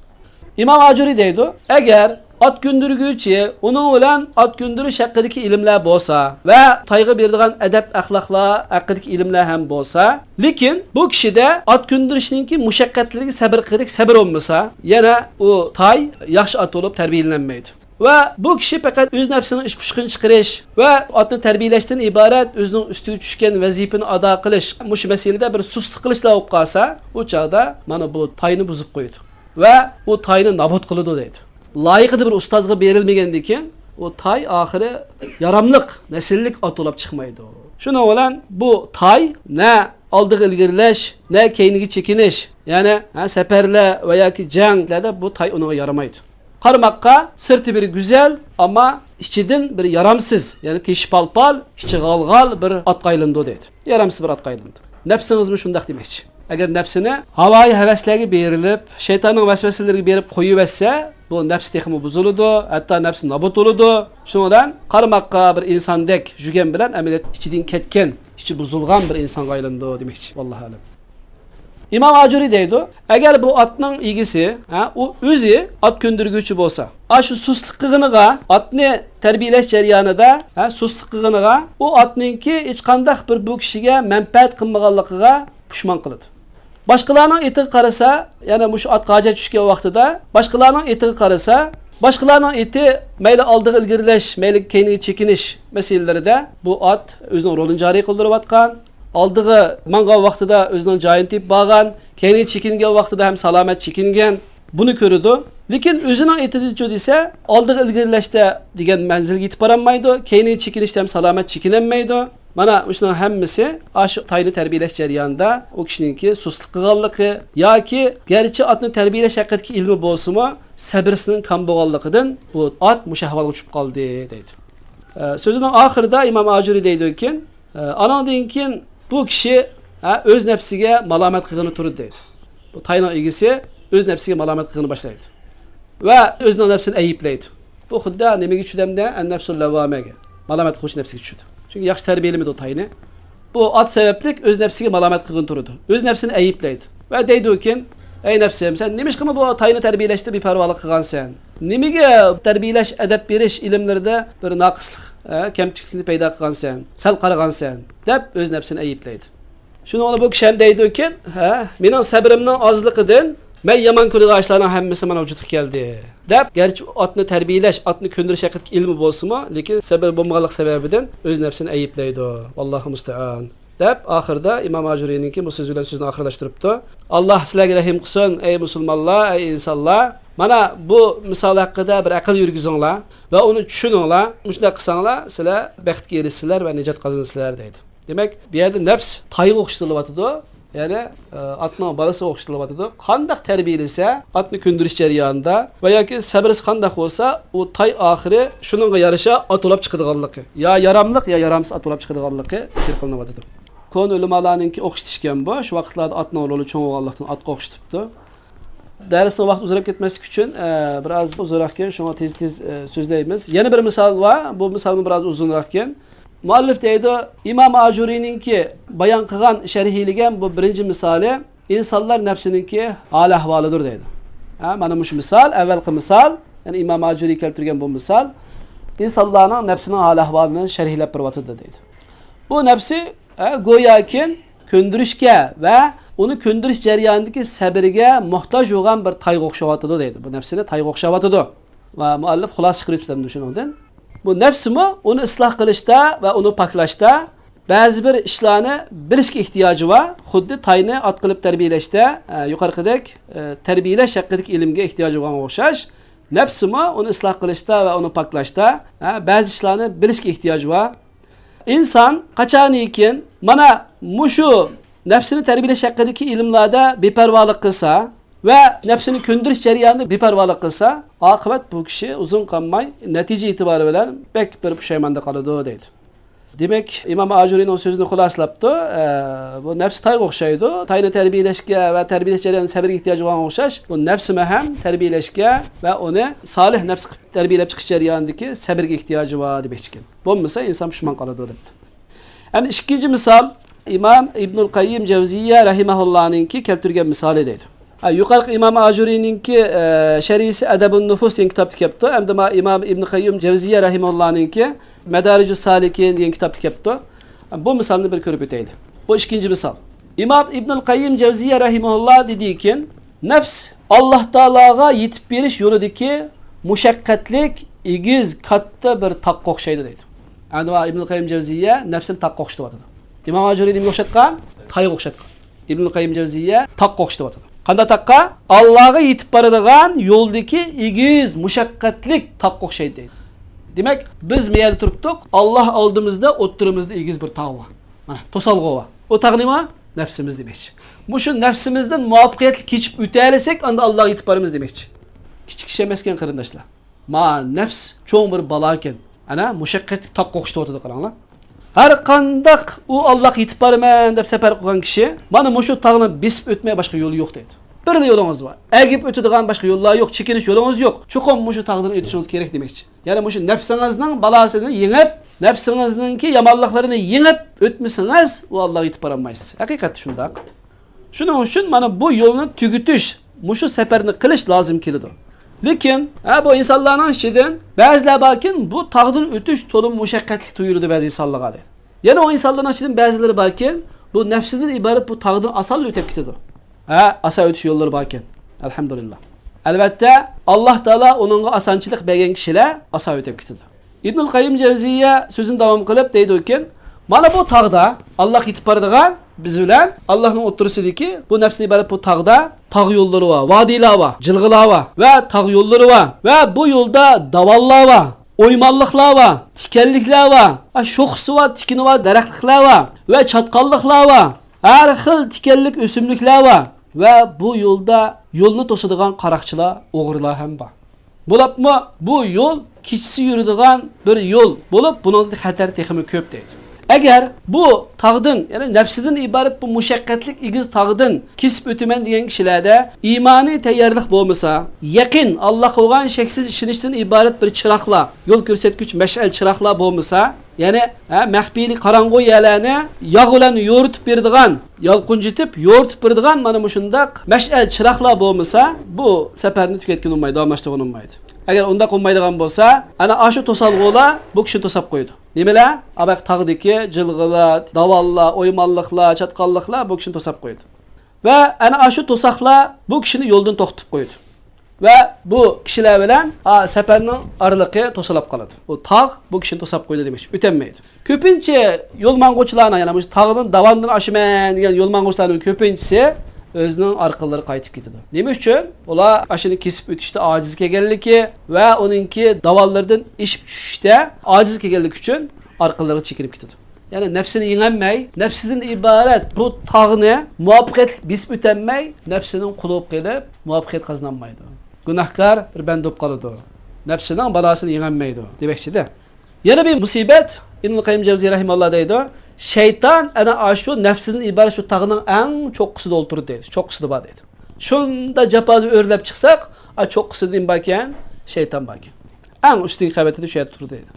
ئىمام ئاجۇرى دەيدۇ، ئەگەر ئات كۆندۈرگۈچى، ئۇنىڭ بىلەن ئات كۆندۈرۈش ھەققىدىكى ئىلىملەر بولسا ۋە تايغا بېرىدىغان ئەدەپ-ئەخلاقلار ھەققىدىكى ئىلىملەر ھەم بولسا، لېكىن بۇ كىشىدە ئات كۆندۈرۈشنىڭكى مۇشەققەتلىرىگە سەبىر قىلىدىغان سەبىر بولمىسا، يەنە ئۇ تاي ياخشى ئات بولۇپ تەربىيەلىنەلمەيدۇ. ۋە بۇ كىشى پەقەت ئۆز نەپسىنىڭ ئىچ پۇشقىنى چىقىرىش ۋە ئاتنى تەربىيەلەشتىن ئىبارەت ئۆزىنىڭ ئۈستىگە چۈشكەن ۋەزىپىنى ئادا قىلىش، مۇشۇ مەسىلىدە بىر سۇسلۇق قىلىشلا بولۇپ قالسا، ئۇ چاغدا مانا بۇ تاينى بۇزۇپ قويىدۇ ۋە ئۇ تاينى نابۇت قىلىدۇ دەيدۇ. لايىقىدا بىر ئۇستازغا بېرىلمىگەندىن كېيىن، ئۇ تاي ئاخىرى ياراملىق، نەسىللىك ئات بولاپ چىقمايدۇ. شۇنىڭ بىلەن بۇ تاي نە ئالدىغا ئىلگىرىلەش، نە كەينىگە چېكىنىش، يەنى، ھە، سەپەرلەر ۋە ياكى جەڭلەردە بۇ تاي ئۇنىڭغا يارىمايدۇ. قارىماققا سىرتى بىر گۈزەل، ئەمما ئىچىدىن بىر يارامسىز، يەنى تېشى پال-پال، ئىچى غال-غال بىر ئاتقا ئايلىنىدۇ دەيدۇ. يارامسىز بىر ئاتقا ئايلىنىدۇ. نەپسىڭىزمۇ شۇنداق دېمەكچى. ئەگەر نەپسىنى ھاۋايى ھەۋەسلەرگە بېرىلىپ، شەيتاننىڭ ۋەسۋەسىلىرىگە بېرىپ قويۇۋەتسە، بۇ نەپس تېخىمۇ بۇزۇلىدۇ، ھەتتا نەپسى نابۇت بولىدۇ. شۇنىڭ بىلەن قارىماققا بىر ئىنساندەك يۈرگەن بىلەن ئەمەلىيەتتە ئىچىدىن كەتكەن، ئىچى بۇزۇلغان بىر ئىنسانغا ئايلىنىدۇ دېمەكچى. ۋاللاھۇ ئەلەم. ئىمام ئاجۇرى دەيدۇ، ئەگەر بۇ ئاتنىڭ ئىگىسى، ھە، ئۇ ئۆزى ئات كۆندۈرگۈچى بولسا، ئاشۇ سۇسلۇق قىلغىنىغا، ئاتنى تەربىيەلەش جەريانىدا، ھە، سۇسلۇق قىلغىنىغا، ئۇ ئاتنىڭكى ھېچقانداق بىر بۇ كىشىگە مەنپەئەت قىلمىغانلىقىغا پۇشمان قىلىدۇ. باشقىلارنىڭ ئېتىغا قارىسا، يەنى مۇشۇ ئاتقا ھاجەت چۈشكەن ۋاقتىدا، باشقىلارنىڭ ئېتىغا قارىسا، باشقىلارنىڭ ئېتى مەيلى ئالدىغا ئىلگىرىلەش، مەيلى كەينىگە چېكىنىش مەسىلىلىرىدە بۇ ئات ئۆزىنىڭ رولىنى جارى قىلدۇرۇۋاتقان، ئالدىغا ماڭغان ۋاقتىدا ئۆزىنىڭ جايىنى تېپىپ بارغان، كەينىگە چېكىنگەن ۋاقتىدا ھەم سالامەت چېكىنگەن، بۇنى كۆرىدۇ. لېكىن ئۆزىنىڭ ئېتىدىچۇ دېسە، ئالدىغا ئىلگىرىلەشتە دېگەن مەنزىلگە يېتىپ بارالمايدۇ، كەينىگە چېكىنىشتە ھەم سالامەت چېكىنەلمەيدۇ. مانا مۇشۇنىڭ ھەممىسى ئاشۇ تاينى تەربىيەلەش جەريانىدا ئۇ كىشىنىڭكى سۇسلۇق قىلغانلىقى ياكى گەرچە ئاتنى تەربىيەلەش ھەققىدىكى ئىلمى بولسىمۇ، سەبرىسىنىڭ كەم بولغانلىقىدىن بۇ ئات مۇشۇ ئەھۋالغا چۈشۈپ قالدى دەيدۇ. ئە، سۆزىنىڭ ئاخىرىدا ئىمام ئاجۇرى دەيدۇكىن، ئە، ئانىڭدىن كېيىن بۇ كىشى، ھە، ئۆز نەپسىگە مالامەت قىلغىنى تۇرىدۇ دەيدۇ. بۇ تاينىڭ ئىگىسى ئۆز نەپسىگە مالامەت قىلغىنى باشلايدۇ. ۋە ئۆزىنىڭ نەپسىنى ئەيىبلەيدۇ. بۇ خۇددى نېمىگە چۈشىدۇ ئەمدى؟ ئەن-نەپسۇل لەۋۋامەگە. مالامەت قىلغۇچى نەپسىگە چۈشىدۇ. چۈنكى ياخشى تەربىيەلىمىدى ئۇ تاينى. بۇ ئات سەۋەبلىك ئۆز نەپسىگە مالامەت قىلغىنى تۇرىدۇ. ئۆز نەپسىنى ئەيىبلەيدۇ. ۋە دەيدۇكىن، ئەي نەپسىم، سەن نېمىشقىمۇ بۇ تاينى تەربىيەلەشتە بىپەرۋالىق قىلغانسەن؟ نېمىگە تەربىيەلەش، ئەدەپ بېرىش ئىلىملىرىدە بىر ناقىسلىق، ھە، كەمتۈكلۈكنى پەيدا قىلغانسەن، سەل قارىغانسەن، دەپ ئۆز نەپسىنى ئەيىبلەيدۇ. شۇنىڭ بىلەن بۇ كىشى ھەم دەيدۇكىن، ھە، مېنىڭ سەبرىمنىڭ ئازلىقىدىن مەن يامان كۆرىدىغان ئىشلارنىڭ ھەممىسى مانا ۋۇجۇدقا كەلدى، دەپ، گەرچە ئاتنى تەربىيەلەش، ئاتنى كۆندۈرۈش ھەققىدىكى ئىلمى بولسىمۇ، لېكىن سەبرى بولمىغانلىق سەۋەبىدىن ئۆز نەپسىنى ئەيىبلەيدۇ. ۋاللاھۇ مۇستەئان. دەپ، ئاخىرىدا ئىمام ئاجۇرىنىڭكى بۇ سۆزى بىلەن سۆزىنى ئاخىرلاشتۇرۇپتۇ. ئاللاھ سىلەرگە رەھىم قىلسۇن، ئەي مۇسۇلمانلار، ئەي ئىنسانلار. مانا بۇ مىسال ھەققىدە بىر ئەقىل يۈرگۈزۈڭلار ۋە ئۇنى چۈشىنىڭلار. مۇشۇنداق قىلساڭلار، سىلەر بەختكە ئېرىشىسىلەر ۋە نىجات قازىنىسىلەر، دەيدۇ. دېمەك، بۇ يەردە نەپس تايغا ئوخشىتىلىۋاتىدۇ. يەنى، ئە، ئاتنىڭ بالىسىغا ئوخشىتىلىۋاتىدۇ. قانداق تەربىيەلىسە، ئاتنى كۆندۈرۈش جەريانىدا ۋە ياكى سەبرىسى قانداق بولسا، ئۇ تاي ئاخىرى شۇنىڭغا يارىشا ئات بولاپ چىقىدىغانلىقى، يا ياراملىق، يا يارامسىز ئات بولاپ چىقىدىغانلىقى زىكىر قىلىنىۋاتىدۇ. كونا ئۆلىمالارنىڭكى ئوخشىتىشكەن بۇ. شۇ ۋاقىتلاردا ئاتنىڭ رولى چوڭ بولغانلىقتىن ئاتقا ئوخشىتىپتۇ. دەرسنىڭ ۋاقتى ئۇزىراپ كەتمەسلىك ئۈچۈن، ئە، بىراز ئۇزۇنراق كېيىن، شۇڭا تېز-تېز، ئە، سۆزلەيمىز. يەنە بىر مىسال بار. بۇ مىسالمۇ بىراز ئۇزۇنراق كېيىن. مۇئەللىف دەيدۇ، ئىمام ئاجۇرىنىڭكى بايان قىلغان شەرھلىگەن بۇ بىرىنچى مىسالى ئىنسانلار نەپسىنىڭكى ھال-ئەھۋالىدۇر دەيدۇ. ھە، مانا مۇشۇ مىسال، ئەۋۋەلقى مىسال، يەنى ئىمام ئاجۇرى كەلتۈرگەن بۇ مىسال ئىنسانلارنىڭ نەپسىنىڭ ھال-ئەھۋالىنى شەرھلەپ بېرىۋاتىدۇ دەيدۇ. بۇ ئە، گوياكى كۆندۈرۈشكە ۋە ئۇنى كۆندۈرۈش جەريانىدىكى سەبرگە موھتاج بولغان بىر تايغا ئوخشاۋاتىدۇ دەيدۇ. بۇ نەپسىنى تايغا ئوخشاۋاتىدۇ. ۋە مۇئەللىپ خۇلاسە چىقىرىپ چىقىدۇ شۇنىڭدىن. بۇ نەپسىمۇ ئۇنى ئىسلاھ قىلىشتا ۋە ئۇنى پاكلاشتا بەزى بىر ئىشلارنى بىلىشكە ئېھتىياجى بار. خۇددى تاينى ئات قىلىپ تەربىيەلەشتە، ئە، يۇقىرىقىدەك، ئە، تەربىيەلەش ھەققىدىكى ئىلىمگە ئېھتىياجى بولغانغا ئوخشاش، نەپسىمۇ ئۇنى ئىسلاھ قىلىشتا ۋە ئۇنى پاكلاشتا، ئە، بەزى ئىشلارنى بىلىشكە ئېھتىياجى بار. ئىنسان قاچانكى مانا مۇشۇ نەپسىنى تەربىيەلەش ھەققىدىكى ئىلىملاردا بىپەرۋالىق قىلسا ۋە نەپسىنى كۆندۈرۈش جەريانىدا بىپەرۋالىق قىلسا، ئاقىۋەت بۇ كىشى ئۇزۇن قالماي نەتىجە ئېتىبارى بىلەن بەك بىر پۇشايماندا قالىدۇ دەيدۇ. دېمەك، ئىمام ئاجۇرىنىڭ سۆزىنى خۇلاسىلاپتۇ. ئە، بۇ نەپس تايغا ئوخشايدۇ. تاينى تەربىيەلەشكە ۋە تەربىيەلەش جەريانىدا سەبرگە ئېھتىياجى بولغانغا ئوخشاش، بۇ نەپسىمۇ ھەم تەربىيەلەشكە ۋە ئۇنى سالىھ نەپس قىلىپ تەربىيەلەپ چىقىش جەريانىدىكى سەبرگە ئېھتىياجى بار دېمەكچىكەن. بولمىسا ئىنسان پۇشمان قالىدۇ دەپتۇ. ئەمدى ئىككىنچى مىسال، ئىمام ئىبنۇل قەييىم جەۋزىيە رەھىمەھۇللانىڭكى كەلتۈرگەن مىسالى دەيدۇ. ھە، يۇقىرىقى ئىمام ئاجۇرىنىڭكى، ئە، شەرھىسى ئەدەبۇن نۇفۇس دېگەن كىتابتا كەپتۇ. ئەمدى ما ئىمام ئىبنى قەييىم جەۋزىيە رەھىمەھۇللانىڭكى مەدارىجۇس سالىكىن دېگەن كىتابتا كەپتۇ. بۇ مىسالنى بىر كۆرۈپ ئۆتەيلى. بۇ ئىككىنچى مىسال. ئىمام ئىبنۇل قەييىم جەۋزىيە رەھىمەھۇللا دېدىكىن، نەپس ئاللاھ تائالاغا يېتىپ بېرىش يولىدىكى مۇشەققەتلىك، ئېگىز، كاتتا بىر تاغقا ئوخشايدۇ دەيدۇ. ئەمدى ما ئىبنۇل قەييىم جەۋزىيە نەپسىنى تاغقا ئوخشىتىۋاتىدۇ. ئىمام ئاجۇرى نېمىگە ئوخشاتقان؟ تايغا ئوخشاتقان. ئىبنۇل قەييىم جەۋزىيە تاغقا ئوخشىتىۋاتىدۇ. قانداق تاغقا؟ ئاللاغا يېتىپ بارىدىغان يولدىكى ئېگىز، مۇشەققەتلىك تاغقا ئوخشايدۇ دەيدۇ. دېمەك، بىز مەيەردە تۇرۇپتۇق، ئاللاھ ئالدىمىزدا، ئوتتۇرىمىزدا ئېگىز بىر تاغ بار. مانا، توسالغۇ بار. ئۇ تاغ نېمە؟ نەپسىمىز دېمەكچى. مۇشۇ نەپسىمىزدىن مۇۋەپپەقىيەتلىك كېچىپ ئۆتەلىسەك، ئاندا ئاللاغا يېتىپ بارىمىز دېمەكچى. كىچىك ئىش ئەمەسكەن، قېرىنداشلار. ما نەپس چوڭ بىر بالاكەن. ئەنە مۇشەققەتلىك تاغقا ئوخشىتىۋاتىدۇ، قاراڭلار. ھەر قانداق ئۇ ئاللاغا يېتىپ بارىمەن دەپ سەپەر قىلغان كىشى، مانا مۇشۇ تاغنى بېسىپ ئۆتمەي باشقا يولى يوق دەيدۇ. بىرلا يولىڭىز بار. ئەگىپ ئۆتىدىغان باشقا يوللار يوق، چېكىنىش يولىڭىز يوق. چوقۇم مۇشۇ تاغدىن ئۆتۈشىڭىز كېرەك دېمەكچى. يەنى مۇشۇ نەپسىڭىزنىڭ بالاسىنى يېڭىپ، نەپسىڭىزنىڭكى يامانلىقلىرىنى يېڭىپ ئۆتمىسىڭىز، ئۇ ئاللاغا يېتىپ بارالمايسىز. ھەقىقەتتە شۇنداق. شۇنىڭ ئۈچۈن مانا بۇ يولنى تۈگىتىش، مۇشۇ سەپەرنى قىلىش لازىم كېلىدۇ. لېكىن، ھە، بۇ ئىنسانلارنىڭ ئىچىدىن بەزىلەر باركىن، بۇ تاغدىن ئۆتۈش تولىمۇ مۇشەققەتلىك تۇيۇلىدۇ بەزى ئىنسانلارغا، دەيدۇ. يەنە ئۇ ئىنسانلارنىڭ ئىچىدىن بەزىلىرى باركىن، بۇ نەپسىدىن ئىبارەت بۇ تاغدىن ئاسانلا ئۆتۈپ كېتىدۇ. ھە، ئاسان ئۆتۈش يوللىرى باركەن. ئەلھەمدۇلىللا. ئەلۋەتتە، ئاللاھ تائالا ئۇنىڭغا ئاسانچىلىق بەرگەن كىشىلەر ئاسان ئۆتۈپ كېتىدۇ. ئىبنۇل قەييىم جەۋزىيە سۆزىنى داۋام قىلىپ دەيدۇكىن، مانا بۇ تاغدا ئاللاھ يېتىپ بارىدىغان، بىز بىلەن ئاللاھنىڭ ئوتتۇرىسىدىكى بۇ نەپسىدىن ئىبارەت بۇ تاغدا تاغ يوللىرى بار، ۋادىلار بار، جىلغىلار بار ۋە تاغ يوللىرى بار ۋە بۇ يولدا داۋانلار بار، ئويمانلىقلار بار، تىكەنلىكلەر بار، ھە، شوخىسى بار، تىكىنى بار دەرەخلىكلەر بار ۋە چاتقاللىقلار بار، ھەر خىل تىكەنلىك ئۆسۈملۈكلەر بار ۋە بۇ يولدا يولنى توسىدىغان قاراقچىلار، ئوغرىلار ھەم بار. بولۇپمۇ بۇ يول كېچىسى يۈرىدىغان بىر يول بولۇپ، بۇنىڭدا خەتەر تېخىمۇ كۆپ دەيدۇ. ئەگەر بۇ تاغدىن، يەنى نەپسىدىن ئىبارەت بۇ مۇشەققەتلىك ئېگىز تاغدىن كېسىپ ئۆتىمەن دېگەن كىشىلەردە ئىمانىي تەييارلىق بولمىسا، يەقىن، ئاللاھقا بولغان شەكسىز ئىشىنىشتىن ئىبارەت بىر چىراغلار، يول كۆرسەتكۈچ مەشئەل چىراغلار بولمىسا، يەنى، ھە، مەخپىيلىك قاراڭغۇ يەرلەرنى ياغ بىلەن يورۇتۇپ بېرىدىغان، يالقۇنجىتىپ يورۇتۇپ بېرىدىغان مانا مۇشۇنداق مەشئەل چىراغلار بولمىسا، بۇ سەپەرنى تۈگەتكىلى بولمايدۇ، داۋاملاشتۇرغىلى بولمايدۇ. ئەگەر ئۇنداق بولمايدىغان بولسا، ئەنە ئاشۇ توسالغۇلار بۇ كىشىنى توساپ قويىدۇ. نېمىلەر؟ ئاباق تاغدىكى جىلغىلار، داۋانلار، ئويمانلىقلار، چاتقاللىقلار بۇ كىشىنى توساپ قويىدۇ. ۋە ئەنە ئاشۇ توساقلار بۇ كىشىنى يولدىن توختىتىپ قويىدۇ. ۋە بۇ كىشىلەر بىلەن، ئا، سەپەرنىڭ ئارىلىقى توسۇلۇپ قالىدۇ. ئۇ تاغ بۇ كىشىنى توساپ قويدى دېمەكچى، ئۆتەلمەيدۇ. كۆپىنچە يول ماڭغۇچىلارنىڭ، يەنى مۇشۇ تاغدىن داۋاندىن ئاشىمەن دېگەن يول ماڭغۇچىلارنىڭ كۆپىنچىسى ئۆزىنىڭ ئارقىلىرى قايتىپ كېتىدۇ. نېمە ئۈچۈن؟ ئۇلار ئاشۇنى كېسىپ ئۆتۈشتە ئاجىز كەلگەنلىكى ۋە ئۇنىڭكى داۋانلىرىدىن ئېشىپ چۈشۈشتە ئاجىز كەلگەنلىكى ئۈچۈن ئارقىلىرىغا چېكىنىپ كېتىدۇ. يەنى نەپسىنى يېڭەلمەي، نەپسىدىن ئىبارەت بۇ تاغنى مۇۋەپپەقىيەتلىك بېسىپ ئۆتەلمەي، نەپسىنىڭ قۇلى بولۇپ قېلىپ، مۇۋەپپەقىيەت قازىنالمايدۇ. گۇناھكار بىر بەندە بولۇپ قالىدۇ. نەپسىنىڭ بالاسىنى يېڭەلمەيدۇ دېمەكچىدە. يەنە بىر مۇسىبەت، ئىبنۇل قەييىم جەۋزىي رەھىمەھۇللا دەيدۇ، شەيتان ئەنە ئاشۇ نەپسىدىن ئىبارەت شۇ تاغنىڭ ئەڭ چوققىسىدا ئولتۇرىدۇ دەيدۇ، چوققىسىدا بار دەيدۇ. شۇنداق جاپادا ئۆرلەپ چىقساق، ئا، چوققىسىدا نېمە باركەن؟ شەيتان باركەن. ئەڭ ئۈستۈنكى قەۋىتىدە شۇ يەردە تۇرىدۇ دەيدۇ.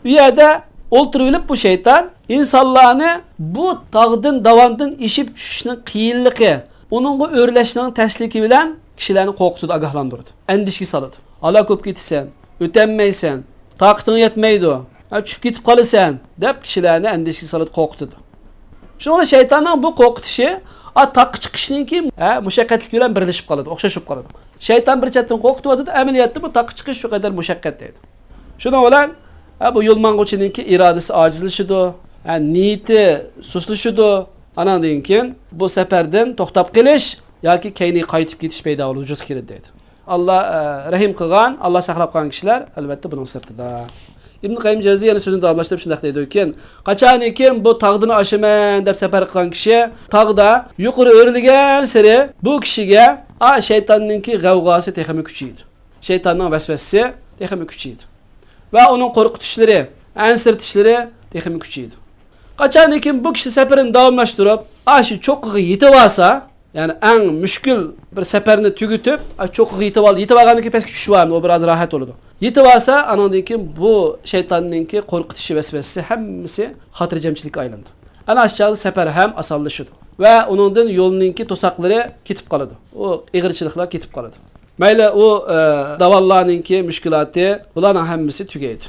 ئۇ يەردە ئولتۇرۇۋېلىپ بۇ شەيتان ئىنسانلارنى بۇ تاغدىن، داۋاندىن ئېشىپ چۈشۈشنىڭ قىيىنلىقى، ئۇنىڭغا ئۆرلەشنىڭ تەسلىكى بىلەن كىشىلەرنى قورقۇتىدۇ، ئاگاھلاندۇرىدۇ، ئەندىشىگە سالىدۇ. ھالاك بولۇپ كېتىسەن، ئۆتەلمەيسەن، تاقىتىڭ يەتمەيدۇ، ھە، چۈشۈپ كېتىپ قالىسەن دەپ كىشىلەرنى ئەندىشىگە سالىدۇ، قورقۇتىدۇ. شۇنىڭ بىلەن شەيتاننىڭ بۇ قورقۇتۇشى، ئا، تاغقا چىقىشنىڭكى، ھە، مۇشەققەتلىكى بىلەن بىرلىشىپ قالىدۇ، ئوخشاش بولۇپ قالىدۇ. شەيتان بىر چەتتىن قورقۇتۇۋاتىدۇ، ئەمەلىيەتتە بۇ تاغقا چىقىش شۇ قەدەر مۇشەققەت دەيدۇ. شۇنىڭ بىلەن، ھە، بۇ يول ماڭغۇچىنىڭكى ئىرادىسى ئاجىزلىشىدۇ، ھە، نىيىتى سۇسلىشىدۇ. ئاناندىن كېيىن بۇ سەپەردىن توختاپ قېلىش ياكى كەينىگە قايتىپ كېتىش پەيدا بولىدۇ، ۋۇجۇدقا كېلىدۇ دەيدۇ. ئاللا، ئە، رەھىم قىلغان، ئاللا ساقلاپ قالغان كىشىلەر، ئەلۋەتتە، بۇنىڭ سىرتىدا. ئىبن قەييىم جەۋزىي يەنە سۆزىنى داۋاملاشتۇرۇپ شۇنداق دەيدۇكى، قاچانكى بۇ تاغدىن ئاشىمەن دەپ سەپەر قىلغان كىشى تاغدا يۇقىرى ئۆرلىگەنسېرى بۇ كىشىگە، ئا، شەيتاننىڭكى غەۋغاسى تېخىمۇ كۈچىيىدۇ. شەيتاننىڭ ۋەسۋەسىسى تېخىمۇ كۈچىيىدۇ. ۋە ئۇنىڭ قورقۇتۇشلىرى، ئەنسىرىتىشلىرى تېخىمۇ كۈچىيىدۇ. قاچانكى بۇ كىشى سەپىرىنى داۋاملاشتۇرۇپ، ئاشۇ چوققىغا يېتىۋالسا، يەنى ئەڭ مۈشكۈل بىر سەپەرنى تۈگىتىپ، ئا، چوققىغا يېتىۋالدى. يېتىۋالغاندىن كېيىن پەسكە چۈشۈش بار ئەمدى، ئۇ بىر ئاز راھەت بولىدۇ. يېتىۋالسا، ئانىڭدىن كېيىن بۇ شەيتاننىڭكى قورقۇتۇشى، ۋەسۋەسىسى ھەممىسى خاتىرجەمچىلىككە ئايلىنىدۇ. ئەنە ئاشۇ چاغدا سەپەر ھەم ئاسانلىشىدۇ. ۋە ئۇنىڭدىن يولنىڭكى توساقلىرى كېتىپ قالىدۇ. ئۇ ئېغىرچىلىقلار كېتىپ قالىدۇ. مەيلى، ئۇ، ئە، داۋانلارنىڭكى مۈشكۈلاتى، بۇلارنىڭ ھەممىسى تۈگەيدۇ.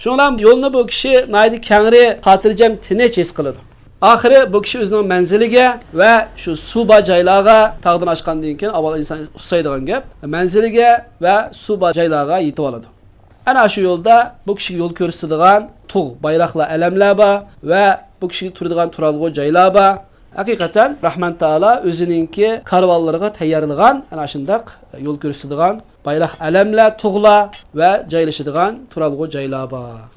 شۇنىڭ بىلەن يولنى بۇ كىشى ناھايىتى كەڭرى، خاتىرجەم، تىنچ ھېس قىلىدۇ. ئاخىرى بۇ كىشى ئۆزىنىڭ مەنزىلىگە ۋە شۇ سۇ بار جايلارغا، تاغدىن ئاشقاندىن كېيىن ئاۋۋال ئىنسان ئۇسسايدىغان گەپ، مەنزىلىگە ۋە سۇ بار جايلارغا يېتىۋالىدۇ. ئەنە شۇ يولدا بۇ كىشىگە يول كۆرسىتىدىغان تۇغ، بايراقلار، ئەلەملەر بار ۋە بۇ كىشىگە تۇرىدىغان تۇرالغۇ جايلار بار. ھەقىقەتەن، رەھمان تائالا ئۆزىنىڭكى كارۋانلىرىغا تەييارلىغان ئەنە شۇنداق يول كۆرسىتىدىغان بايراق، ئەلەملەر، تۇغلار ۋە جايلىشىدىغان تۇرالغۇ جايلار بار.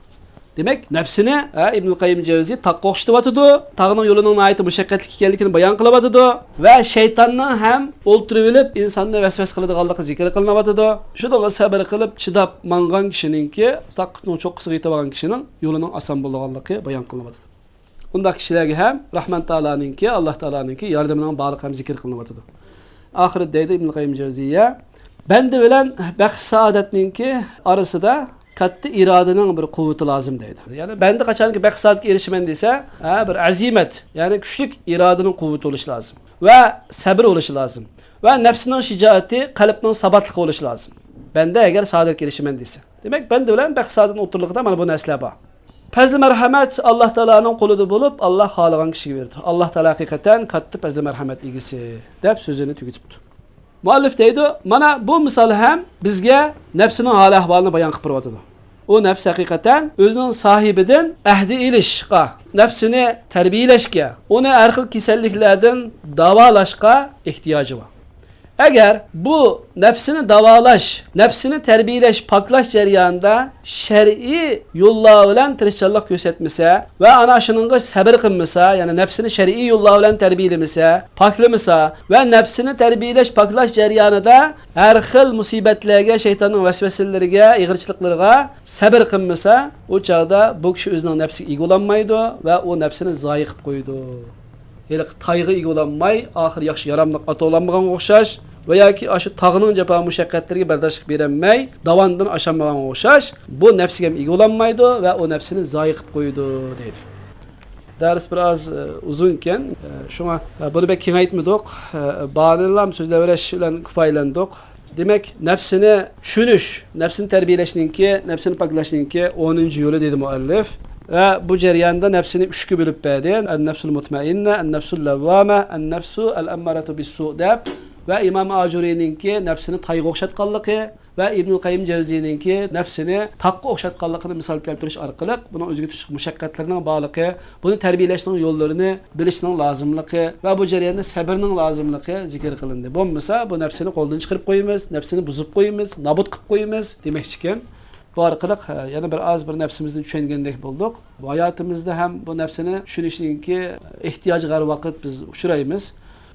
دېمەك، نەپسىنى، ھە، ئىبنۇل قەييىم جەۋزىي تاغقا ئوخشىتىۋاتىدۇ، تاغنىڭ يولىنىڭ ناھايىتى مۇشەققەتلىك ئىكەنلىكىنى بايان قىلىۋاتىدۇ ۋە شەيتاننىڭ ھەم ئولتۇرۇۋېلىپ ئىنساننى ۋەسۋەسە قىلىدىغانلىقى زىكىر قىلىنىۋاتىدۇ. شۇنىڭغا سەبرى قىلىپ، چىداپ ماڭغان كىشىنىڭكى، تاغنىڭ چوققىسىغا يېتىۋالغان كىشىنىڭ يولىنىڭ ئاسان بولىدىغانلىقى بايان قىلىنىۋاتىدۇ. ئۇنداق كىشىلەرگە ھەم رەھمان تائالانىڭكى، ئاللا تائالانىڭكى ياردىمىنىڭ بارلىقى ھەم زىكىر قىلىنىۋاتىدۇ. ئاخىرىدا دەيدۇ ئىبن قەييىم جەۋزىيە، بەندە بىلەن بەخت سائادەتنىڭكى ئارىسىدا كاتتا ئىرادىنىڭ بىر قۇۋۋىتى لازىم دەيدۇ. يەنى بەندە قاچانكى بەخت سائادەتكە ئېرىشىمەن دېسە، ھە، بىر ئەزىمەت، يەنى كۈچلۈك ئىرادىنىڭ قۇۋۋىتى بولۇشى لازىم. ۋە سەبرى بولۇشى لازىم. ۋە نەپسىنىڭ شىجائىتى، قەلبنىڭ ساباتلىقى بولۇشى لازىم. بەندە ئەگەر سائادەتكە ئېرىشىمەن دېسە. دېمەك، بەندە بىلەن بەخت سائادەتنىڭ ئوتتۇرىلىقىدا مانا بۇ نەرسىلەر بار. پەزلى مەرھەمەت ئاللا تائالانىڭ قولىدا بولۇپ، ئاللا خالىغان كىشىگە بېرىدۇ. ئاللا تائالا ھەقىقەتەن كاتتا پەزلى مەرھەمەت ئىگىسى، دەپ سۆزىنى تۈگىتىپتۇ. مۇئەللىپ دەيدۇ، مانا بۇ مىسال ھەم بىزگە نەپسىنىڭ ھال-ئەھۋالىنى بايان قىلىپ بېرىۋاتىدۇ. ئۇ نەپس ھەقىقەتەن ئۆزىنىڭ ساھىبىدىن ئەھدى ئېلىشقا، نەپسىنى تەربىيەلەشكە، ئۇنى ھەر خىل كېسەللىكلەردىن داۋالاشقا ئېھتىياجى بار. ئەگەر بۇ نەپسىنى داۋالاش، نەپسىنى تەربىيەلەش، پاكلاش جەريانىدا شەرئىي يوللار بىلەن تىرىشچانلىق كۆرسەتمىسە ۋە ئانا شۇنىڭغا سەبىر قىلمىسا، يەنى نەپسىنى شەرئىي يوللار بىلەن تەربىيەلىمىسە، پاكلىمىسا ۋە نەپسىنى تەربىيەلەش، پاكلاش جەريانىدا ھەر خىل مۇسىبەتلەرگە، شەيتاننىڭ ۋەسۋەسىلىرىگە، ئېغىرچىلىقلىرىغا سەبىر قىلمىسا، ئۇ چاغدا بۇ كىشى ئۆزىنىڭ نەپسىگە ئىگە بولالمايدۇ ۋە ئۇ نەپسىنى زايە قىلىپ قويىدۇ. ھېلىقى تايغا ئىگە بولالماي، ئاخىرى ياخشى ياراملىق ئاتا بولالمىغانغا ئوخشاش ۋە ياكى ئاشۇ تاغنىڭ جاپا مۇشەققەتلىرىگە بەرداشلىق بېرەلمەي، داۋاندىن ئاشالمىغانغا ئوخشاش، بۇ نەپسىگە ھەم ئىگە بولالمايدۇ ۋە ئۇ نەپسىنى زايە قىلىپ قويىدۇ، دەيدۇ. دەرس بىر ئاز، ئە، ئۇزۇن ئىكەن، ئە، شۇڭا، ئە، بۇنى بەك كېڭەيتمىدۇق. ئە، بارىنلا سۆزلەۋېرىش بىلەن كۇپايىلەندۇق. دېمەك، نەپسىنى چۈشىنىش، نەپسىنى تەربىيەلەشنىڭكى، نەپسىنى پاكلاشنىڭكى ئونىنچى يولى، دېدى مۇئەللىپ. ۋە بۇ جەرياندا نەپسىنى ئۈچكە بۆلۈپ بەردى. ئەن-نەپسۇل مۇتمەئىننە، ئەن-نەپسۇل لەۋۋامە، ئەن-نەپسۇ ئەل-ئەممارەتۇ بىسسۇ دەپ. ۋە ئىمام ئاجۇرىنىڭكى نەپسىنى تايغا ئوخشاتقانلىقى، ۋە ئىبنۇل قەييىم جەۋزىينىڭكى نەپسىنى تاغقا ئوخشاتقانلىقىنى مىسال كەلتۈرۈش ئارقىلىق، بۇنىڭ ئۆزىگە تۇتۇشلۇق مۇشەققەتلىرىنىڭ بارلىقى، بۇنى تەربىيەلەشنىڭ يوللىرىنى بىلىشنىڭ لازىملىقى ۋە بۇ جەرياندا سەبرنىڭ لازىملىقى زىكىر قىلىندى. بولمىسا، بۇ نەپسىنى قولدىن چىقىرىپ قويىمىز، نەپسىنى بۇزۇپ قويىمىز، نابۇت قىلىپ قويىمىز دېمەكچىكەن. بۇ ئارقىلىق، ھە، يەنە بىر ئاز بىر نەپسىمىزنى چۈشەنگەندەك بولدۇق. بۇ ھاياتىمىزدا ھەم بۇ نەپسىنى چۈشىنىشنىڭكى ئېھتىياجىغا ھەر ۋاقىت بىز ئۇچرايمىز.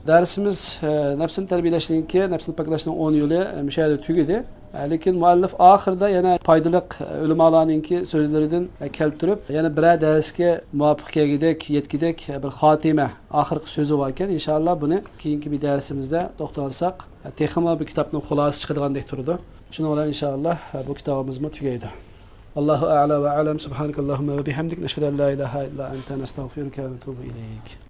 دەرسىمىز، ئە، نەپسىنى تەربىيەلەشنىڭكى، نەپسىنى پاكلاشنىڭ ئون يولى، ئە، مۇشۇ يەردە تۈگىدى. ئە، لېكىن مۇئەللىپ ئاخىرىدا يەنە پايدىلىق، ئە، ئۆلىمالارنىڭكى سۆزلىرىدىن، ئە، كەلتۈرۈپ، يەنە بىرەر دەرسكە مۇۋاپىق كەلگۈدەك، يەتكۈدەك، ئە، بىر خاتىمە، ئاخىرقى سۆزى باركەن. ئىنشائاللا، بۇنى كېيىنكى بىر دەرسىمىزدە توختالساق، ئە، تېخىمۇ بىر كىتابنىڭ خۇلاسىسى چىقىدىغاندەك تۇرىدۇ. شۇنىڭ بىلەن ئىنشائاللا، ئە، بۇ كىتابىمىزمۇ تۈگەيدۇ. والله أعلى وأعلم. سبحانك اللهم وبحمدك، نشهد أن لا إله إلا أنت، نستغفرك ونتوب إليك.